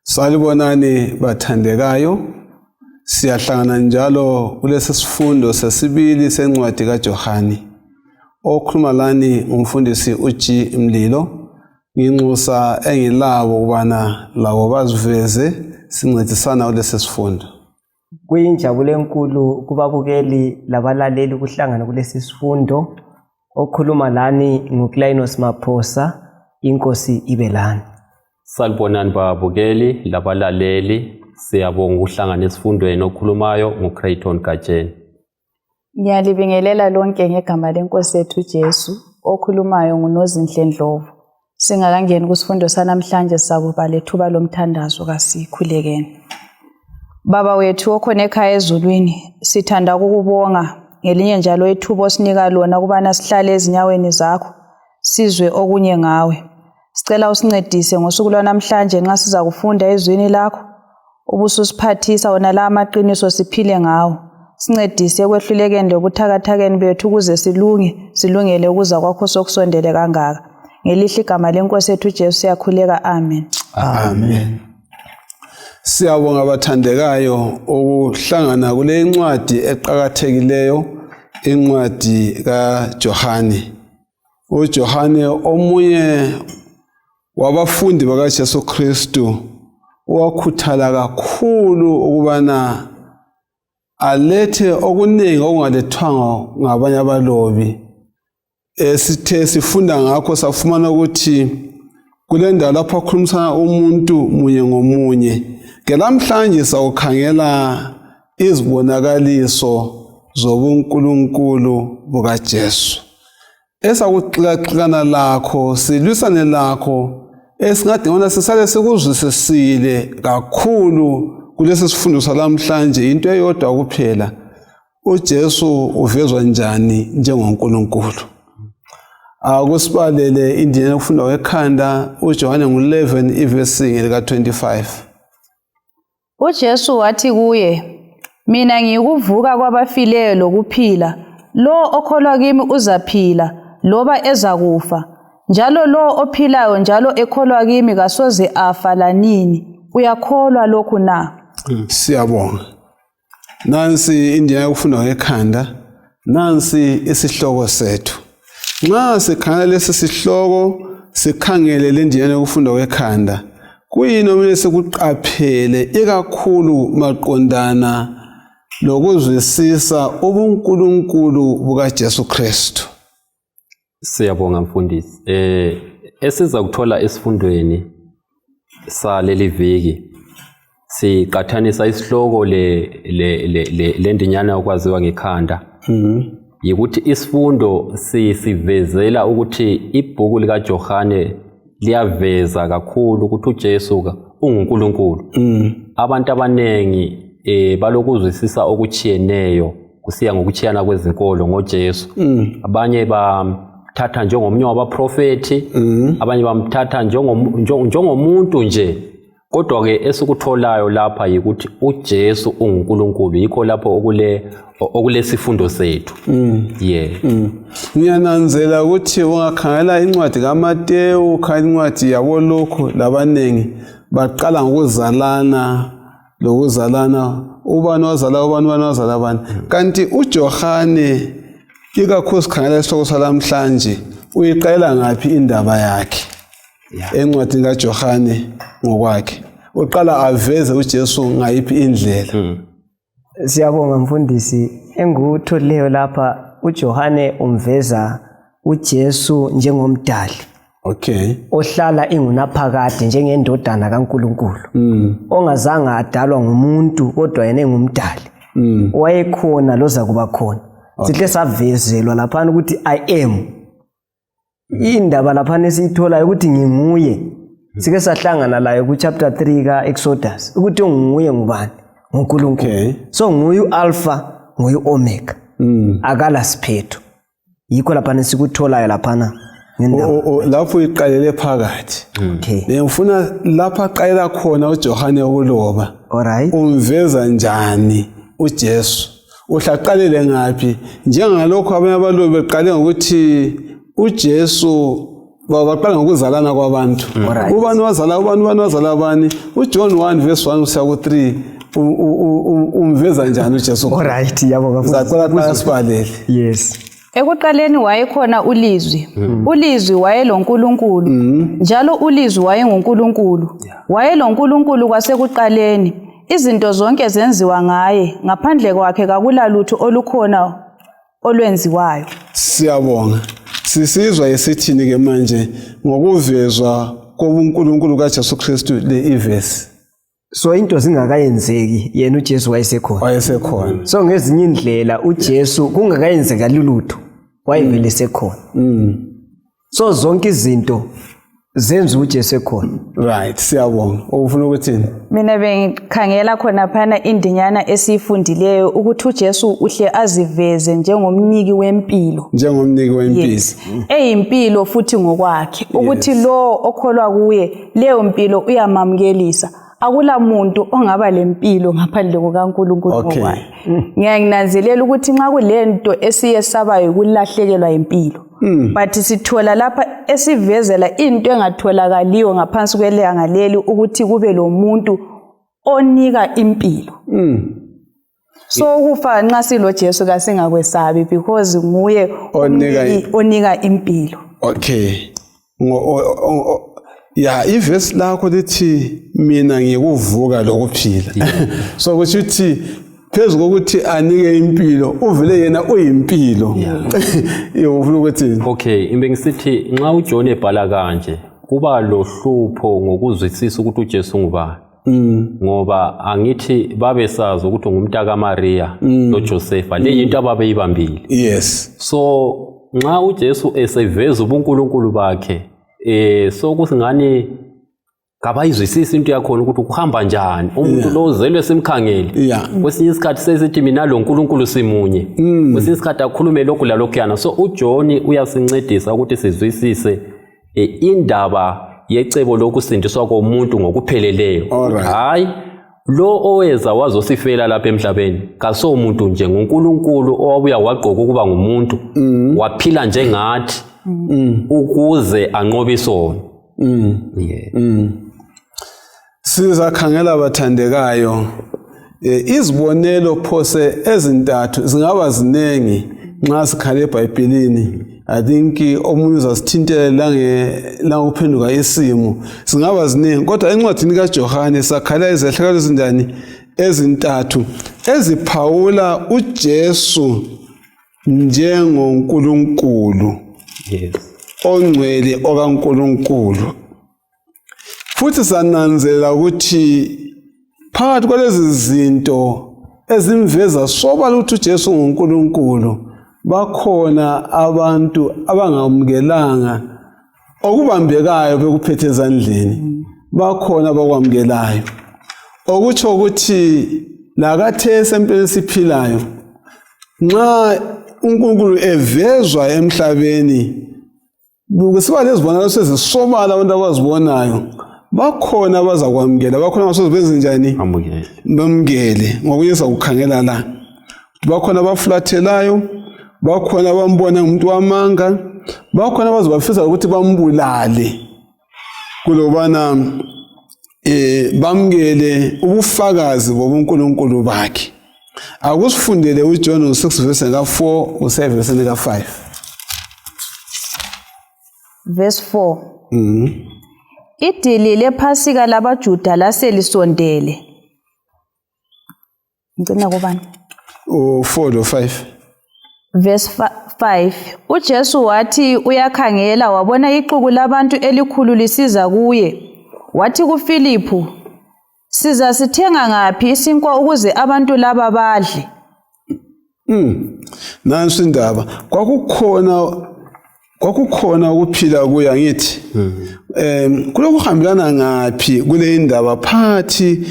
Salibonani bathandekayo. Siyahlangana njalo kulesi sifundo sesibili sencwadi kaJohani. Okhuluma lani ngumfundisi uG Mlilo. Nginxusa engilabo ukubana labo baziveze sincedisana kulesi sifundo. Kuyinjabulo enkulu kubabukeli labalaleli ukuhlangana kulesi sifundo. Okhuluma lani nguClainos Maphosa, inkosi ibe lani. Salibonani babukeli labalaleli, siyabonga ukuhlangana esifundweni. Okhulumayo nguCrayton Gatsheni. Ngiyalibingelela lonke ngegama lenkosi yethu Jesu. Okhulumayo nguNozinhle Ndlovu. Singakangeni kusifundo sanamhlanje sakuba lethuba lomthandazo kasikhulekeni. Baba wethu okhona ekhaya ezulwini, sithanda ukukubonga ngelinye njalo ithuba osinika lona ukubana sihlale ezinyaweni zakho, sizwe okunye ngawe. Sicela usincedise ngosuku lwanamhlanje nxa siza kufunda ezwini lakho, ubususiphathisa wona la amaqiniso siphile ngawo. Sincedise ekwehlulekeni lobuthakathakeni bethu ukuze silunge, silungele ukuza kwakho sokusondele kangaka. Ngelihle igama lenkosi yethu uJesu siyakhuleka, amen. Amen. Siyabonga abathandekayo ukuhlangana kule incwadi eqakathekileyo, incwadi kaJohane. UJohane omunye wabafundi bakaJesu Kristu owakhuthala kakhulu ukubana alethe okuningi okungalethwanga ngabanye abalobi. Esithe sifunda ngakho safumana ukuthi kulendawo lapho akhulumisana umuntu munye ngomunye. Ke lamhlanje sawukhangela izibonakaliso zobuNkulunkulu bukaJesu. Esakuxikaxikana lakho silwisane lakho esingadingona sisale sikuzwisisile kakhulu kulesi sifundo salamhlanje into eyodwa kuphela: uJesu uvezwa njani njengoNkulunkulu? Akusibalele indlela yokufunda kwekhanda uJohane ngu-11 ivesi ngelika-25. UJesu wathi kuye, Mina ngiyikuvuka kwabafileyo lokuphila. Lowo okholwa kimi uzaphila, loba ezakufa. Njalo lowo ophilayo njalo ekholwa kimi kasoze afa lanini. Uyakholwa lokhu na? Siyabonga. Nansi indlela yokufunda ngekhanda, nansi isihloko sethu. Nxa sikhangela lesi sihloko, sikhangele le ndlela yokufunda kwekhanda, kuyini okumele sikuqaphele ikakhulu maqondana lokuzwisisa ubuNkulunkulu bukaJesu Kristu? Siyabonga mfundisi. Esiza kuthola esifundweni saleli viki siqathanisa isihloko le le le lendinyana okwaziwa ngekhanda. Yikuthi isifundo sisivezela ukuthi ibhuku likaJohane liyaveza kakhulu ukuthi uJesu unguNkulunkulu. Abantu abanengi balokuzwisisa okutshiyeneyo kusiya ngokutshiyana kwezinkolo ngoJesu. Abanye bamthatha njengomnye wabaprofethi, abanye bamthatha njengomuntu nje. Kodwa ke esikutholayo lapha yikuthi uJesu unguNkulunkulu, yikho lapho okulesifundo sethu. Yeah. Ngiyananzela ukuthi ungakhangela incwadi kaMateyu, ukhangela incwadi yaboLukhu labaningi baqala ngokuzalana lokuzalana, ubani wazala ubani, ubani wazala ubani. Kanti uJohane ikakhulu sikhangela isihloko salamhlanje uyiqalela ngaphi indaba yakhe? Encwadini kaJohane ngokwakhe uqala aveze uJesu ngayiphi indlela? Siyabonga mfundisi. Engikutholileyo lapha, uJohane umveza uJesu njengomdali ohlala ingunaphakade njengendodana kaNkulunkulu, ongazange adalwa ngumuntu kodwa yena engumdali, wayekhona loza kuba khona. Sihle savezelwa laphana ukuthi I am. Indaba laphana esiyitholayo ukuthi nginguye, sike sahlangana layo ku-chapter 3 ka-Exodus, ukuthi unguye ngubani? NguNkulunkulu. So nguye u-Alpha, nguye u-Omega, akala siphetho. Yikho laphana esikutholayo laphana ngendaba. Lapho uyiqalele phakathi. Ngifuna lapha aqalela khona uJohane ukuloba. Umveza njani uJesu? Uhlaqalele ngaphi? Njengalokho abanye abalobi beqale ngokuthi uJesu Baqala ngokuzalana kwabantu. Ubani wazala ubani, ubani wazala abani. UJohn 1 verse 1 kusiya ku-3 umveza njani uJesu? Alright, yabonga. Zacela qala sibalele. Yes. Ekuqaleni wayekhona uLizwi. ULizwi wayeloNkulunkulu. Njalo uLizwi wayenguNkulunkulu. WayeloNkulunkulu kwasekuqaleni. Izinto zonke zenziwa ngaye, ngaphandle kwakhe kakulalutho olukhona olwenziwayo. Siyabonga. Sisizwa esithini ke manje ngokuvezwa kobuNkulunkulu kaJesu Kristu le ivesi. So into zingakayenzeki yena uJesu wayesekhona. Wayesekhona. So ngezinye indlela uJesu kungakayenzeka lutho wayevele sekhona. So zonke izinto zenza uJesu ekhona. Right, siyabonga. Ufuna ukuthini? Mina bengikhangela khona phana indinyana esiyifundileyo ukuthi uJesu uhle aziveze njengomniki wempilo. Njengomniki wempilo. Yes. Eyimpilo futhi ngokwakhe ukuthi lo okholwa kuye leyo mpilo uyamamukelisa. Akula muntu ongaba lempilo ngaphandle kukaNkulunkulu ngokwakhe. Ngiyanginanzelela ukuthi nxa kulento esiyesabayo ukulahlekelwa impilo. But sithola lapha esivezela into engatholakaliyo ngaphansi kwelanga leli ukuthi kube lo muntu onika impilo. So ukufa nxa silo Jesu kasingakwesabi because nguye onika impilo. Okay. Ya, ivesi lakho lithi mina ngikuvuka lokuphila. So kusho ukuthi phezu kokuthi anike impilo uvele yena uyimpilo. Ufuna ukuthi okay, imbe ngisithi nxa uJohn ebhala kanje kuba lohlupho ngokuzwisisa ukuthi uJesu ngubani. Ngoba angithi babesazi ukuthi ngumntaka kaMaria loJosepha, le into ababeyibambile. Yes. So nxa uJesu eseveza ubuNkulunkulu bakhe so kusingani kabayizwisisi into yakhona ukuthi kuhamba njani umuntu lo uzelwe simkhangele. Kwesinye isikhathi sesithi mina lo nkulunkulu simunye, kwesinye isikhathi akhulume lokhu lalokhuyana. So uJohn uyasincedisa ukuthi sizwisise indaba yecebo lokusindiswa komuntu ngokupheleleyo. Hayi lo oweza wazosifela lapha emhlabeni kaso umuntu nje, nguNkulunkulu owabuya wagqoka ukuba ngumuntu, waphila njengathi ukuze anqobe isono. Sizakhangela bathandekayo izibonelo phose ezintathu, zingaba ziningi nxa sikhale eBhayibhelini. I think omunye uzasithintela langokuphenduka isimo, zingaba ziningi, kodwa encwadini kaJohane sakhala izehlakalo ezinjani ezintathu eziphawula uJesu njengoNkulunkulu. Yes. Ongcwele okaNkulunkulu. Futhi sananzelela ukuthi phakathi kwalezi zinto ezimveza sobala ukuthi uJesu nguNkulunkulu, bakhona abantu abangamukelanga okubambekayo bekuphethe ezandleni, bakhona abakwamukelayo. Okutsho ukuthi lakathesi empilweni esiphilayo, nxa uNkulunkulu evezwa emhlabeni kusiba lezibonakaliso ezisobala abantu abazibonayo, bakhona abazakwamukela, bakhona abasoze benze njani, bamukele. Ngokunye sakukhangela la, bakhona abafulathelayo, bakhona abambona ngumuntu wamanga, bakhona abazobafisa ukuthi bambulale kulobana bamukele ubufakazi bobuNkulunkulu bakhe. Akusifundele uJohn 6 verse ka-4 usiya verse ka-5. Verse 4. Idili lePhasika labaJuda laselisondele. Ngicina kubani? U4 lo 5. Verse 5. uJesu wathi uyakhangela wabona ixuku labantu elikhulu lisiza kuye. Wathi kuFiliphu, sizasithenga ngaphi isinkwa ukuze abantu laba badle? Nansi indaba. Kwakukhona ukuphila kuya ngithi. Kulokuhambelana ngaphi kule indaba phakathi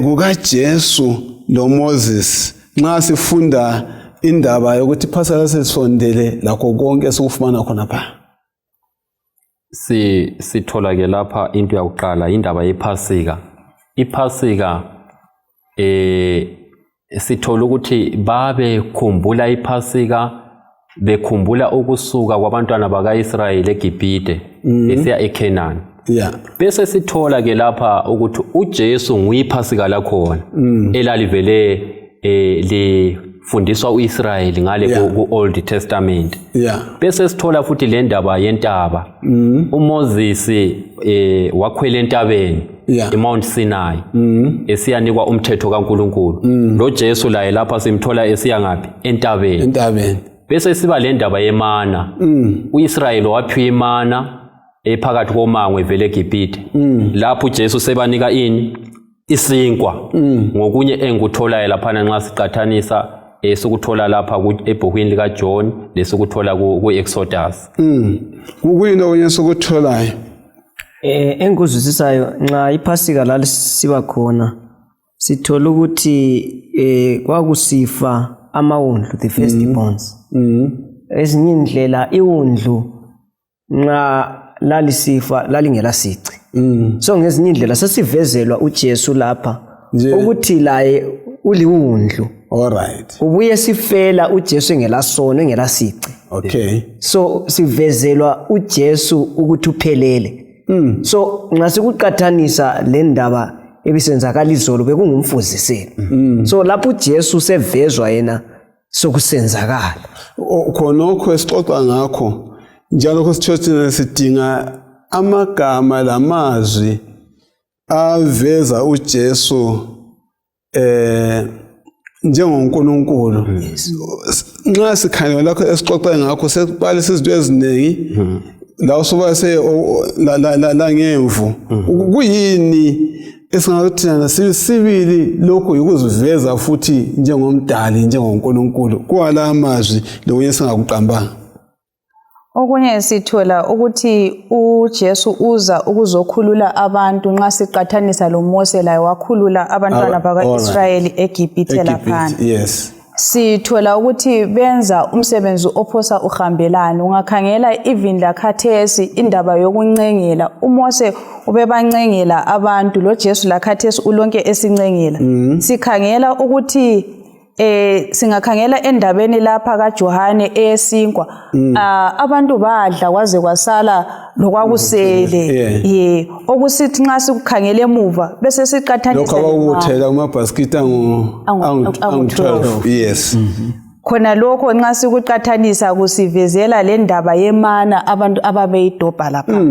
kukaJesu loMoses nxa sifunda indaba yokuthi iPhasika sesondele lakho konke esikufumana khona pha? Sithola ke lapha into yakuqala, indaba yePhasika. iPhasika sithola ukuthi babekhumbula iPhasika Bekhumbula ukusuka kwabantwana bakaIsrayeli eGibhite besiya eKhenani. Bese sithola ke lapha ukuthi uJesu nguyiphasika lakhona elalivele lifundiswa uIsrayeli ngale ku Old Testament. Bese sithola futhi le ndaba yentaba. UMoses wakhwela entabeni iMount Sinai esiyanikwa umthetho kaNkuluNkulu. Lo Jesu laye lapha simthola esiya ngaphi? Entabeni. Entabeni. Bese siba le ndaba yemana. UIsrayeli waphiwa imana ephakathi komango evele eGibhithe. Lapho uJesu sebanika ini? Isinkwa. Ngokunye engikutholayo laphana nxa siqathanisa esukuthola lapha ebhukwini likaJohn lesukuthola ku-Exodus. Kuyini okunye esikutholayo? Engikuzwisisayo nxa iphasika lalisiba khona sithola ukuthi kwakusifa amawundlu, the firstborns. Ezinye indlela iwundlu nxa lalisifa lalingela sici. So ngezinye indlela sesivezelwa uJesu lapha ukuthi laye uliwundlu. Alright. Ubuye sifela uJesu engelasono, engelasici. Okay. So sivezelwa uJesu ukuthi uphelele. So nxa sikuqathanisa le ndaba ebisenzakala izolo bekungumfuziselo. So lapho uJesu sevezwa yena sokusenzakala. Khonokho esixoxa ngakho njalo kusithiwa thina sidinga amagama lamazwi aveza uJesu njengoNkulunkulu. Nxa sikhangela lokho esixoxe ngakho sekubalisa izinto eziningi la usuba se la ngemvu. Kuyini esingakuthi thina sibili lokhu yikuziveza futhi njengomdali, njengoNkulunkulu kwala amazwi lokunye esingakuqambanga? Okunye sithola ukuthi uJesu uza ukuzokhulula abantu nxa siqathanisa loMose laye wakhulula abantwana baka-Israyeli eGibhithe laphana. Yes. Sithola ukuthi benza umsebenzi ophosa uhambelana. Ungakhangela even lakhathesi indaba yokuncengela, uMose ubebancengela abantu, lo Jesu lakhathesi ulonke esincengela. Sikhangela ukuthi singakhangela endabeni lapha kaJohane eyesinkwa, abantu badla kwaze kwasala lokwakusele. Okusithi nxa sikukhangela emuva bese siqathanisa lokho abakuthela kumabhasikiti angu-12. Yes. Khona lokho nxa sikuqathanisa kusivezela le ndaba yemana abantu ababeyidobha lapha.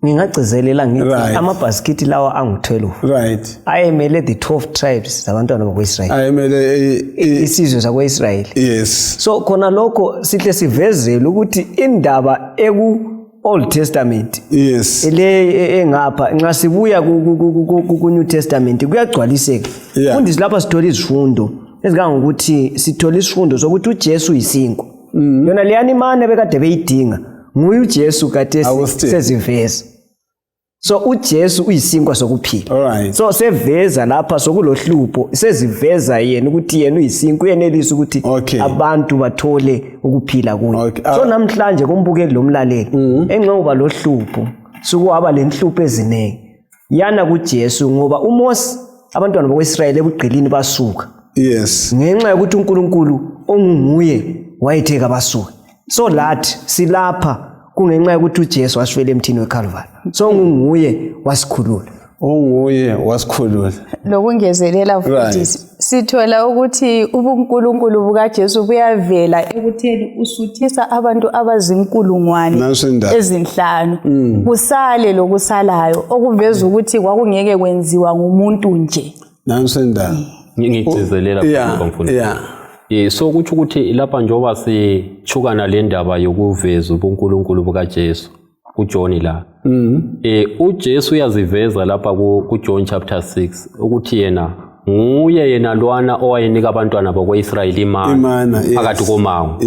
Ngingagcizelela ngithi amabhasikiti lawa angu-12. Right. Ayemele the 12 tribes zabantwana bakwa-Israyeli. Ayemele isizwe sakwa-Israyeli. Yes. So khona lokho sihle sivezele ukuthi indaba eku Old Testament. Yes. Le engapha nxa sibuya ku New Testament kuyagcwaliseka. Fundisi lapha sithola izifundo ezingangokuthi sithola isifundo sokuthi uJesu uyisinkwa. Yona leyani imane bekade beyidinga nguye uJesu kade seziveza. So uJesu uyisinkwa sokuphila. Alright. So seveza lapha sokulohlupho, seziveza yena ukuthi yena uyisinkwa, uyenelisa ukuthi abantu bathole ukuphila kuye. So namhlanje kumbukeli lomlaleli, enxoba lohlupho, sukuhaba lenhlupho eziningi. Yana kuJesu ngoba uMose abantwana bakwaIsrayeli ebugqilini basuka. Yes. Ngenxa yokuthi uNkulunkulu onguye wayethe kabasuke. So lathi silapha kungenxa yokuthi uJesu wasifela emthini weCalvary. So unguye wasikhulula. Onguye wasikhulula. Lokungezelela futhi sithola ukuthi ubuNkulunkulu bukaJesu buyavela ekutheni usuthisa abantu abazinkulungwane ezinhlanu. Kusale lokusalayo okuveza ukuthi kwakungeke kwenziwa ngumuntu nje. Nansi indaba. Ngigcizelela mfundisi. So kutsho ukuthi lapha njengoba sichukana le ndaba yokuveza ubuNkulunkulu bukaJesu kuJohn la. uJesu uyaziveza lapha kuJohn chapter 6 ukuthi yena nguye yena lwana owayenika abantwana bakwaIsrayeli imana phakathi komango.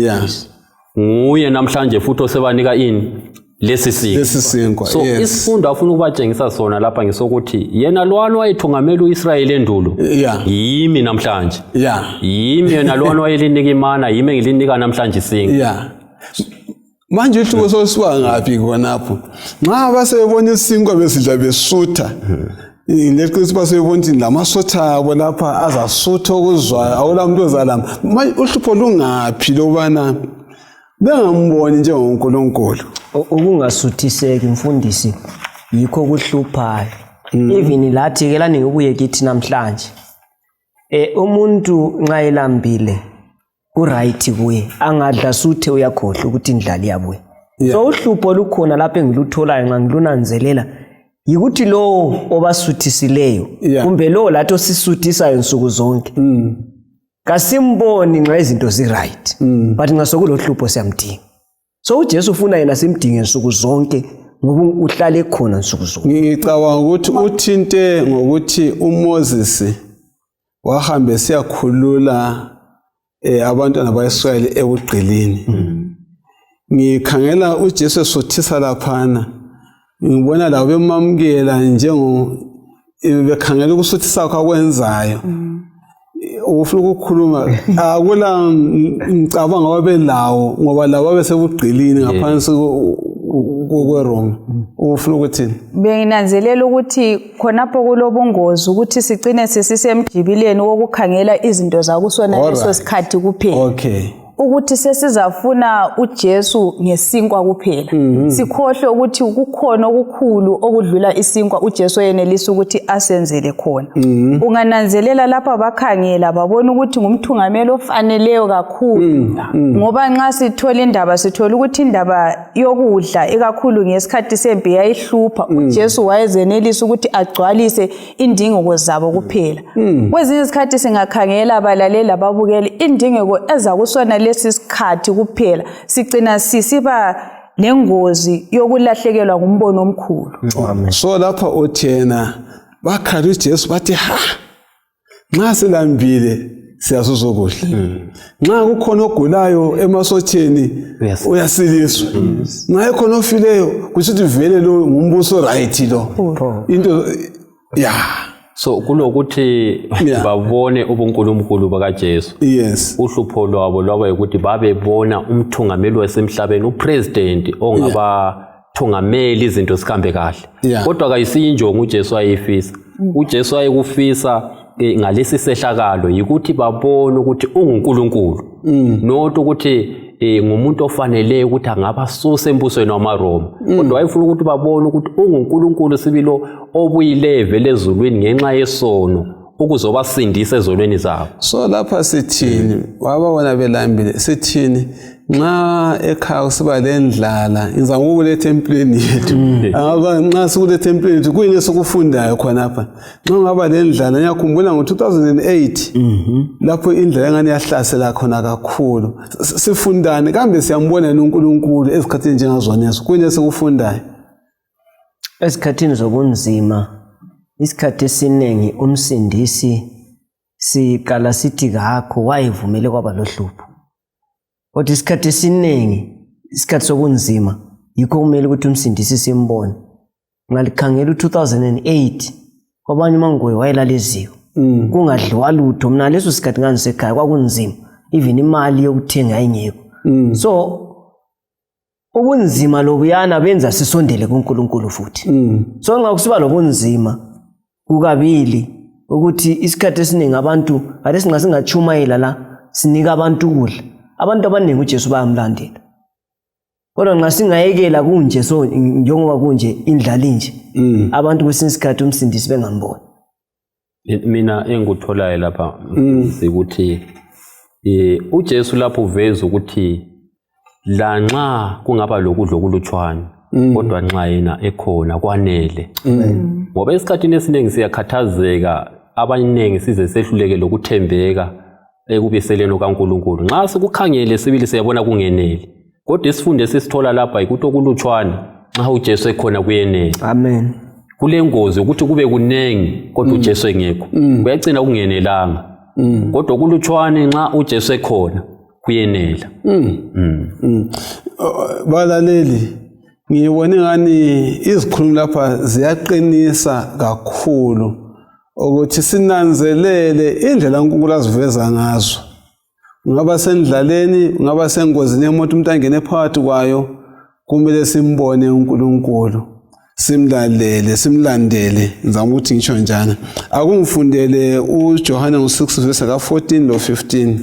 Nguye namhlanje futhi osebanika ini lesi sinkwa. So isifundo afuna ukubatshengisa sona lapha ngisokuthi yena lwana wayethungamela uIsrayeli endulo. Yimi namhlanje. Yimi yena lwana wayelinika imana, yimi engilinika namhlanje isinkwa. Manje uhlubo sosuka ngaphi khonapho? Nxa basebona isinkwa besidla besutha, leqiniso basebona ukuthi lamasotha abo lapha azasutha okuzwayo, akula muntu ozalamba. Manje uhlupho lungaphi lokubana Bengamboni njengoNkulunkulu. Ukungasuthiseki mfundisi yikho kuhluphayo. Even lathi ke lani ngibuye kithi namhlanje. Umuntu nxa elambile ku-right kuye, angadla suthe uyakhohlwa ukuthi indlala iyabuya. So uhlupho olukhona lapho engilutholayo nxa ngilunanzelela yikuthi lowo obasuthisileyo kumbe lowo lathi osisuthisayo nsuku zonke kasimboni nxa izinto zi-right, but nxa sokulohlupho siyamdinga. So uJesu ufuna yena simdinge nsuku zonke ngoba uhlale khona nsuku zonke. Ngicabanga ukuthi uthinte ngokuthi uMoses wahamba esiyakhulula abantwana ba-Israyeli ebugqilini. Ngikhangela uJesu esuthisa laphana, ngibona labo bemamukela njengo bekhangela ukusuthisa kwakhe akwenzayo. Ufuna ukukhuluma akula mcabango ababelawo ngoba labo babesebugqilini ngaphansi kweRoma. Ufuna ukuthini? Benginanzelela ukuthi khonapho kulobungozi ukuthi sigcine sesisemjibileni wokukhangela izinto zakusona leso sikhathi kuphela. Ukuthi sesizafuna uJesu ngesinkwa kuphela. Sikhohlwe ukuthi kukhona okukhulu okudlula isinkwa uJesu oyenelisa ukuthi asenzele khona. Ungananzelela lapha bakhangela babona ukuthi ngumthungameli ofaneleyo kakhulu. Ngoba nxa sithola indaba sithola ukuthi indaba yokudla ikakhulu ngesikhathi sempi yayihlupha. uJesu wayezenelisa ukuthi agcwalise indingeko zabo kuphela. Kwezinye izikhathi singakhangela abalaleli ababukeli indingeko ezakusona lesi sikhathi kuphela, sigcina sisiba lengozi yokulahlekelwa ngumbono omkhulu. So lapha uthena bakhala uJesu bathi ha, nxa silambile siyazuza ukudla. Nxa kukhona ogulayo emasotsheni uyasiliswa. Nxa ekhona ofileyo kusho ukuthi vele lo ngumbuso right lo. Into ya. So kulokuthi babone ubuNkulunkulu bakaJesu. Uhlupho lwabo lwaba ukuthi babebona umthungameli wasemhlabeni, upresident ongaba thungameli izinto zihambe kahle. Kodwa kayisiyo injongo uJesu ayifisa. uJesu ayekufisa ngalesi sehlakalo yikuthi babone ukuthi unguNkulunkulu. Not ukuthi ngumuntu ofanele ukuthi angabasusa embusweni wamaRoma. Kodwa wayefuna ukuthi babone ukuthi unguNkulunkulu sibilo obuyileyo vele ezulwini ngenxa yesono ukuzobasindisa ezonweni zabo. So lapha sithini? Wababona belambile, sithini? Nxa ekhaya kusiba lendlala, ngizama ukukuletha empilweni yethu. Nxa sikuletha empilweni yethu, kuyini esikufundayo khonapha? Nxa ungaba lendlala, ngiyakhumbula ngo-2008 lapho indlala engane yahlasela khona kakhulu. Sifundani? Kambe siyambona yini uNkulunkulu ezikhathini njengazonezo? Kuyini esikufundayo? Ezikhathini zobunzima, isikhathi esiningi umsindisi siqala sithi kakho, wayevumele kwaba lohlupho. Kodwa isikhathi esiningi, isikhathi sobunzima, yikho kumele ukuthi umsindisi simbone. Ngalikhangela u-2008 kwabanye uMangoyi wayelaleziwe. Kungadliwa lutho. Mina leso sikhathi ngangisekhaya kwakunzima, even imali yokuthenga yayingekho. So ubunzima lobuyana benza sisondele kuNkulunkulu futhi. So nxa kusiba lobunzima kukabili ukuthi isikhathi esiningi abantu khathesi nxa singatshumayela la sinika abantu ukudla, abantu abaningi uJesu bayamlandela. Kodwa nxa singayekela kunje, so njengoba kunje indlala inje, abantu kwesinye isikhathi umsindisi bengamboni. Mina engikutholayo lapha ukuthi uJesu lapho uveza ukuthi lanxa kungaba lokudla okulutshwane, kodwa nxa yena ekhona kwanele. Ngoba esikhathini esiningi siyakhathazeka, abaningi size sehluleke lokuthembeka ekubiseleni kaNkulunkulu. Nxa sikukhangele sibili siyabona kungeneli, kodwa isifundo esisithola lapha yikuthi okulutshwane nxa uJesu ekhona kuyenela. Amen. Kulengozi ukuthi kube kunengi kodwa uJesu engekho, kuyagcina kungenelanga. Kodwa okulutshwane nxa uJesu ekhona kuyenela. Balaleli, ngibone ngani izikhulumi lapha ziyaqinisa kakhulu ukuthi sinanzelele indlela uNkulunkulu aziveza ngazo. Ungaba sendlaleni, ungaba sengozini yemoto, umuntu angene phakathi kwayo, kumele simbone uNkulunkulu, simlalele, simlandele. Ngizama ukuthi ngisho njani. Akungifundele uJohane ngo-6 verse ka-14 lo 15.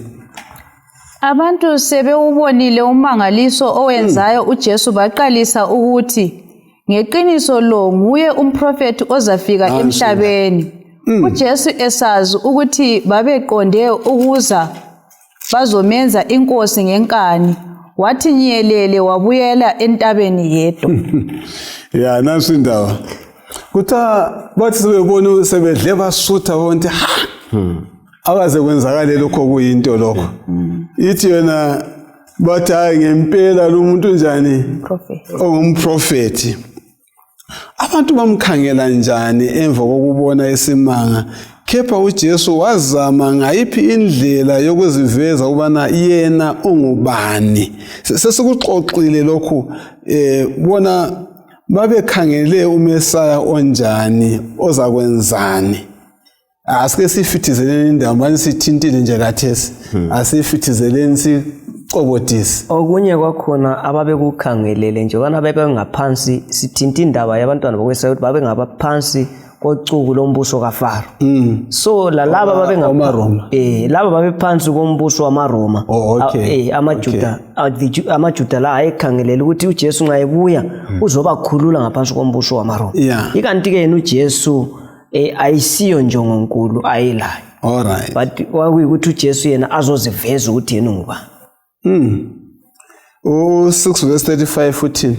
Abantu sebewubonile umangaliso owenzayo uJesu baqalisa ukuthi ngeqiniso lo nguye umprofethi ozafika emhlabeni. UJesu esazi ukuthi babeqonde ukuza bazomenza inkosi ngenkani, wathi nyelele wabuyela entabeni yedwa. Ya, nansi indaba. Kuthiwa bathi sebebona sebedle basutha bonke ha akaze kwenzakale lokho kuyinto lokho. Ithi yona bathi hayi ngempela lo muntu njani ongumprofethi. Abantu bamkhangela njani emva kokubona isimanga? Kepha uJesu wazama ngayiphi indlela yokuziveza ukubana yena ungubani? Sesikuxoxile lokhu bona babekhangele uMesaya onjani ozakwenzani. Asike sifithizeleni indawo manje sithintile nje kathesi. Asifithizeleni sicobodise. Okunye kwakhona ababekukhangelele nje ubana bebengaphansi, sithinta indaba yabantwana bakwa-Israyeli ukuthi babengabaphansi kocuku lombuso kaFaro. So lalaba wamaRoma. Laba babephansi kombuso wamaRoma. Oh, okay. AmaJuda, amaJuda la ayekhangelele ukuthi uJesu nxa ebuya uzobakhulula ngaphansi kombuso wamaRoma. Ikanti ke yena uJesu ayisiyo njongonkulu ayilayo. All right. But kwakuyikuthi uJesu yena azoziveza ukuthi yena ungubani. U6 verse 35 uthini?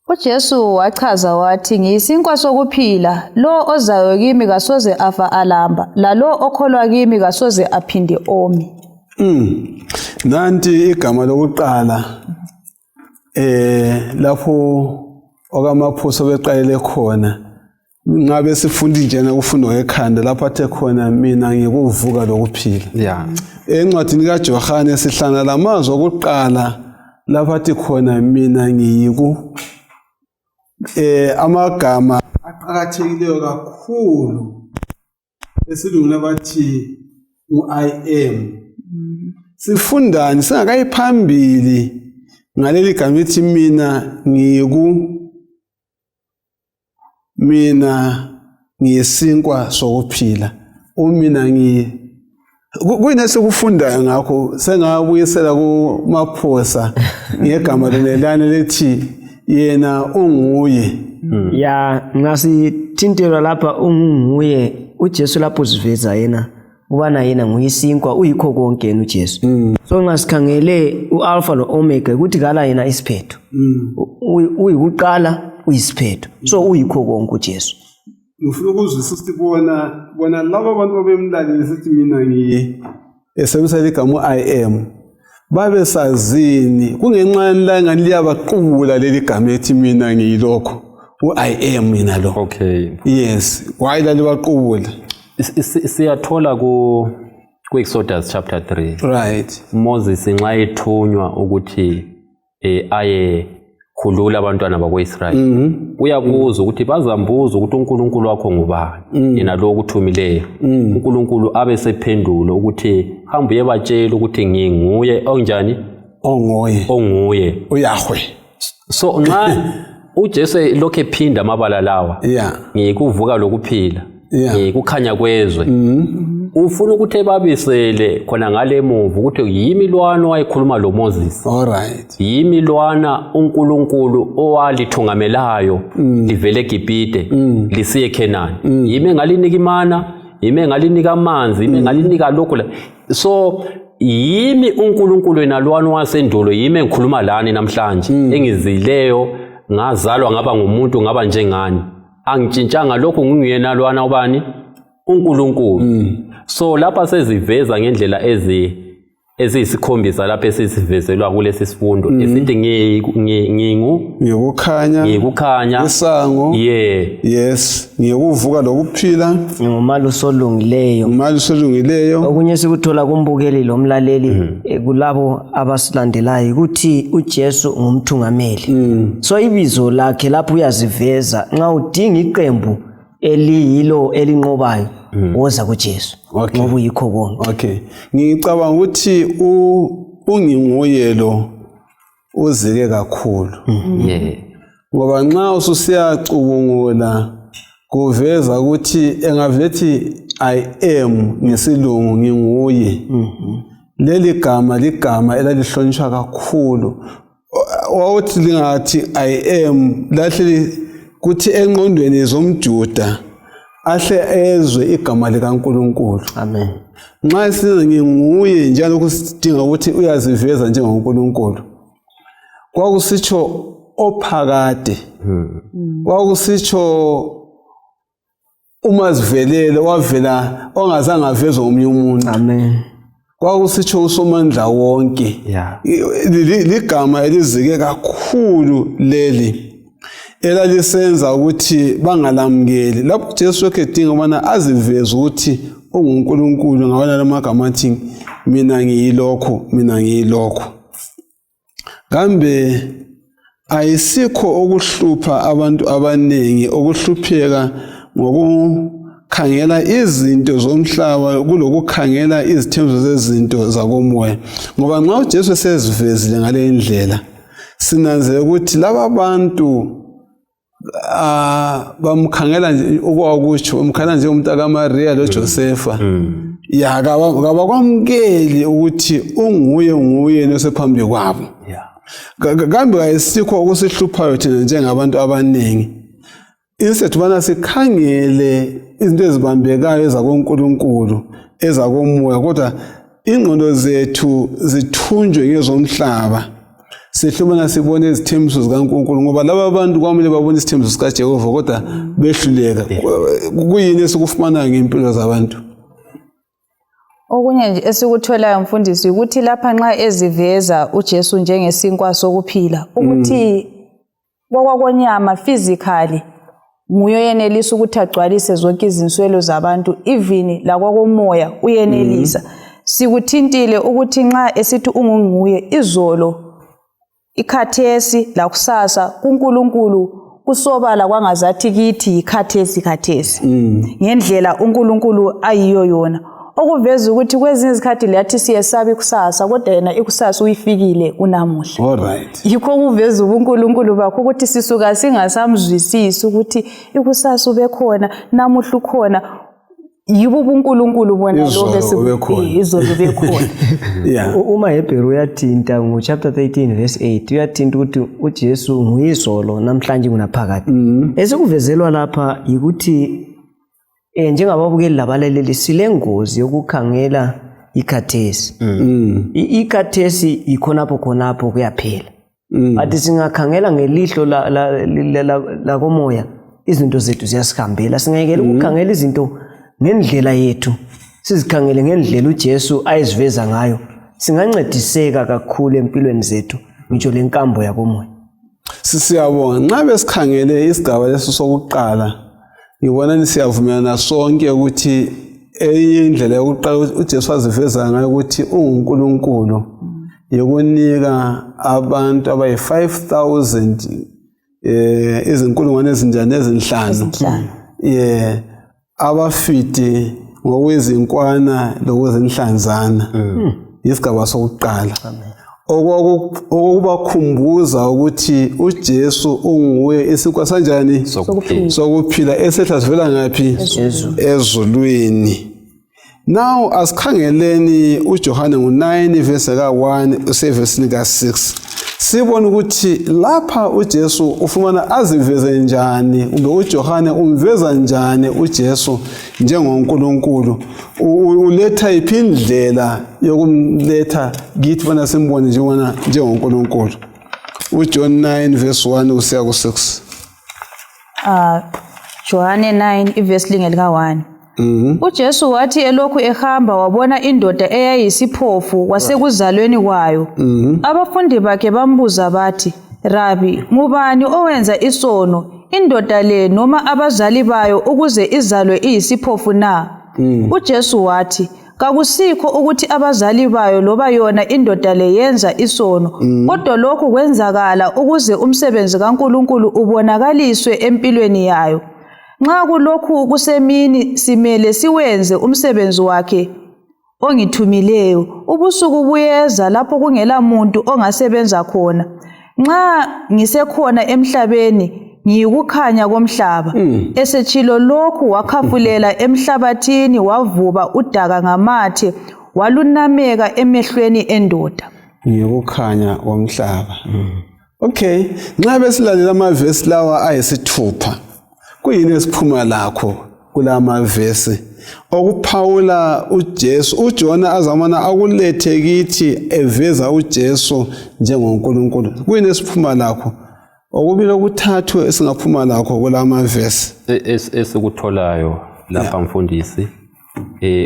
UJesu wachaza wathi, ngiyisinkwa sokuphila, lo ozayo kimi kasoze afa alamba, lalo okholwa kimi kasoze aphinde omi. Nanti igama lokuqala lapho okaMaphoso beqalele khona. Ngabe sifundi njena kufundwa ngekhanda lapho athe khona mina ngikuvuka lokuphila. Encwadini kaJohane sihlangana lamazwi okuqala lapho athi khona mina ngiyiku. Amagama aqakathekileyo kakhulu esilungile bathi u-I am. Sifundani singakayi phambili ngaleli gama ethi mina ngiyiku, mina ngiyisinkwa sokuphila, umina ngiyi. Kuyini esikufundayo ngakho? Sengabuyisela kuMaphosa ngegama lelana lethi yena unguye. Ya, nxa sithintelwa lapha unguye, uJesu lapho uziveza yena ubana yena nguyisinkwa, uyikho konke yena uJesu. So nxa sikhangele uAlpha noOmega ukuthi kala yena isiphetho. Uyikuqala, uyisiphetho. So uyikho konke uJesu. Ngifuna ukuzwisisa ukuthi bona laba abantu babemlalele sithi mina ngiye esebenzisa igama I am. Babesazini kungenxa yani la ngani liyabaqubula leli gama ethi mina ngiyilokho u-I am mina lo. Okay. Yes, why lalibaqubula? Siyathola ku Exodus chapter 3. Right. Moses nxa ethunywa ukuthi aye khulula abantwana bakwa-Israyeli. Uyabuza ukuthi bazambuza ukuthi uNkulunkulu wakho ngubani, yena lo okuthumileyo. uNkulunkulu abe sephendula ukuthi hamba uyebatshela ukuthi nginguye onjani? Onguye. Onguye. uYahweh. So nxa uJesu lokho ephinda amabala lawa, ngikuvuka lokuphila, ngikukhanya kwezwe. Ufuna ukuthi ebabisele khona ngale muva ukuthi yimi lwana owayekhuluma lo Moses. All right. Yimi lwana uNkulunkulu owalithungamelayo livele eGibhite lisiye eKhenani. Yimi engalinika imana, yimi engalinika amanzi, yimi engalinika lokhu. So yimi uNkulunkulu wena lwana wasendulo, yimi engikhuluma lani namhlanje, engizileyo ngazalwa ngaba ngumuntu ngaba njengani. Angitshintshanga lokhu, nginguyena lwana ubani? uNkulunkulu. So lapha seziveza ngendlela eziyisikhombisa lapha esisivezelwa kulesi sifundo esithi ngikukhanya, ngikukhanya, isango, yes, ngikuvuka lokuphila, ngingumalusi olungileyo, ngumalusi olungileyo. Okunye sikuthola kumbukeli lomlaleli kulabo abasilandelayo ukuthi uJesu ngumthungameli. So ibizo lakhe lapho uyaziveza, nxa udinga iqembu eliyilo elinqobayo woza kuJesu. Ngoba uyikho konke. Okay. Ngicabanga ukuthi unginguye lo uzike kakhulu. Ngoba nxa ususiyacubungula kuveza ukuthi engavethi I am ngesilungu nginguye. Leli gama ligama elalihlonishwa kakhulu. Wawuthi lingathi I am lahle kuthi engqondweni zomJuda ahle ezwe igama likaNkulunkulu. Amen. Nxa sithi nginguye njalo kusidinga ukuthi uyaziveza njengoNkulunkulu. Kwakusitsho ophakade. Kwakusitsho uma zivelele wavela ongazange avezwe ngomunye umuntu. Amen. Kwakusitsho uSomandla wonke. Yeah. Ligama elizike kakhulu leli elalisenza ukuthi bangalamukeli. Lapho uJesu lokhu edinga ukubana aziveze ukuthi unguNkulunkulu ngawona lamagama athi mina ngiyilokhu, mina ngiyilokhu. Kambe ayisikho okuhlupha abantu abaningi ukuhlupheka ngokukhangela izinto zomhlaba kulokukhangela izithembiso zezinto zakomoya, ngoba nxa uJesu esezivezile ngale ndlela sinanzele ukuthi laba bantu bamkhangela nje okwakutsho bamkhangela njengomuntu kaMaria loJosefa. Ya, kabakwamukeli ukuthi unguye nguye nosephambi kwabo. Kambe kayisikho okusihluphayo thina njengabantu abaningi. Instead ubana sikhangele izinto ezibambekayo ezakoNkulunkulu, ezakomoya, kodwa ingqondo zethu zithunjwe ngezomhlaba. Sihlubana sibone izithembiso zikaNkulunkulu, ngoba laba bantu kwamele babone isithembiso sikaJehova kodwa behluleka. Kuyini esikufumanayo ngempilo zabantu? Okunye nje esikutholayo mfundisi ukuthi lapha nxa eziveza uJesu njengesinkwa sokuphila, ukuthi kwakwakonyama physically nguye oyenelisa ukuthi agcwalise zonke izinswelo zabantu, even lakwakomoya uyenelisa. Sikuthintile ukuthi nxa esithi ungunguye izolo, ikhathesi lakusasa, kuNkulunkulu kusobala kwangazathi kithi yikhathesi khathesi ngendlela uNkulunkulu ayiyo yona, okuveza ukuthi kwezinye izikhathi lathi siyesaba ikusasa, kodwa yena ikusasa uyifikile unamuhla. All right. Yikho kuveza ubuNkulunkulu bakho ukuthi sisuka singasamzwisisi ukuthi ikusasa ubekhona, namuhla ukhona. Yibo ubuNkulunkulu bona. Izolo ubekhona. Izolo ubekhona. UmaHebheru uyathinta ngo-chapter 13 verse 8, uyathinta ukuthi uJesu nguyizolo, namhlanje, kunaphakade. Esikuvezelwa lapha yikuthi njengababukeli labalaleli silengozi yokukhangela ikhathesi. Ikhathesi yikhonapho khonapho kuyaphela. But singakhangela ngelihlo lakomoya, izinto zethu ziyasihambela. Singayekela ukukhangela izinto ngendlela yethu, sizikhangele ngendlela uJesu ayeziveza ngayo, singancediseka kakhulu empilweni zethu, ngitsho lenkambo yakomoya. Siyabonga. Nxa besikhangele isigaba leso sokuqala, ngibona siyavumelana sonke ukuthi eyinye indlela yokuqala uJesu aziveza ngayo ukuthi unguNkulunkulu yokunika abantu abayi-5000, izinkulungwane ezinjani, ezinhlanu, abafidi ngokwezinkwana lokuzinhlanzana. Isigaba sokuqala okubakhumbuza ukuthi uJesu unguye isinkwa sanjani sokuphila, sokuphila esehla sivela ngaphi? Ezulwini. Now asikhangeleni uJohane ngo-9 verse ka-1 usevesini ka-6, sibone ukuthi lapha uJesu ufumana aziveze njani, kumbe uJohane umveza njani uJesu njengoNkulunkulu, uletha yiphi indlela yokumletha kithi bona simbone njengona njengoNkulunkulu. UJohn 9 verse 1 kusiya ku-6. Johane 9 ivesi linge lika-1. UJesu wathi elokhu ehamba wabona indoda eyayisiphofu kwasekuzalweni kwayo. Abafundi bakhe bambuza bathi, "Rabi, ngubani owenza isono, indoda le noma abazali bayo, ukuze izalwe iyisiphofu na?" UJesu wathi, "Kakusikho ukuthi abazali bayo loba yona indoda le yenza isono, kodwa lokhu kwenzakala ukuze umsebenzi kaNkulunkulu ubonakaliswe empilweni yayo. Nxa kulokhu kusemini simele siwenze umsebenzi wakhe ongithumileyo. Ubusuku buyeza lapho kungela muntu ongasebenza khona. Nxa ngisekhona emhlabeni ngiyikukhanya komhlaba." Esetshilo lokhu wakhafulela emhlabathini, wavuba udaka ngamathe, Walunameka emehlweni endoda. Ngikukhanya komhlaba. Okay, nxa besilalela amavesi lawa ayisithupha, kuyini esiphuma lakho kula mavesi okuphawula uJesu uJona azamana akulethe kithi eveza uJesu njengoNkulunkulu? Kuyini esiphuma lakho? Okubili, okuthathu esingaphuma lakho kula mavesi. Esikutholayo lapha, mfundisi,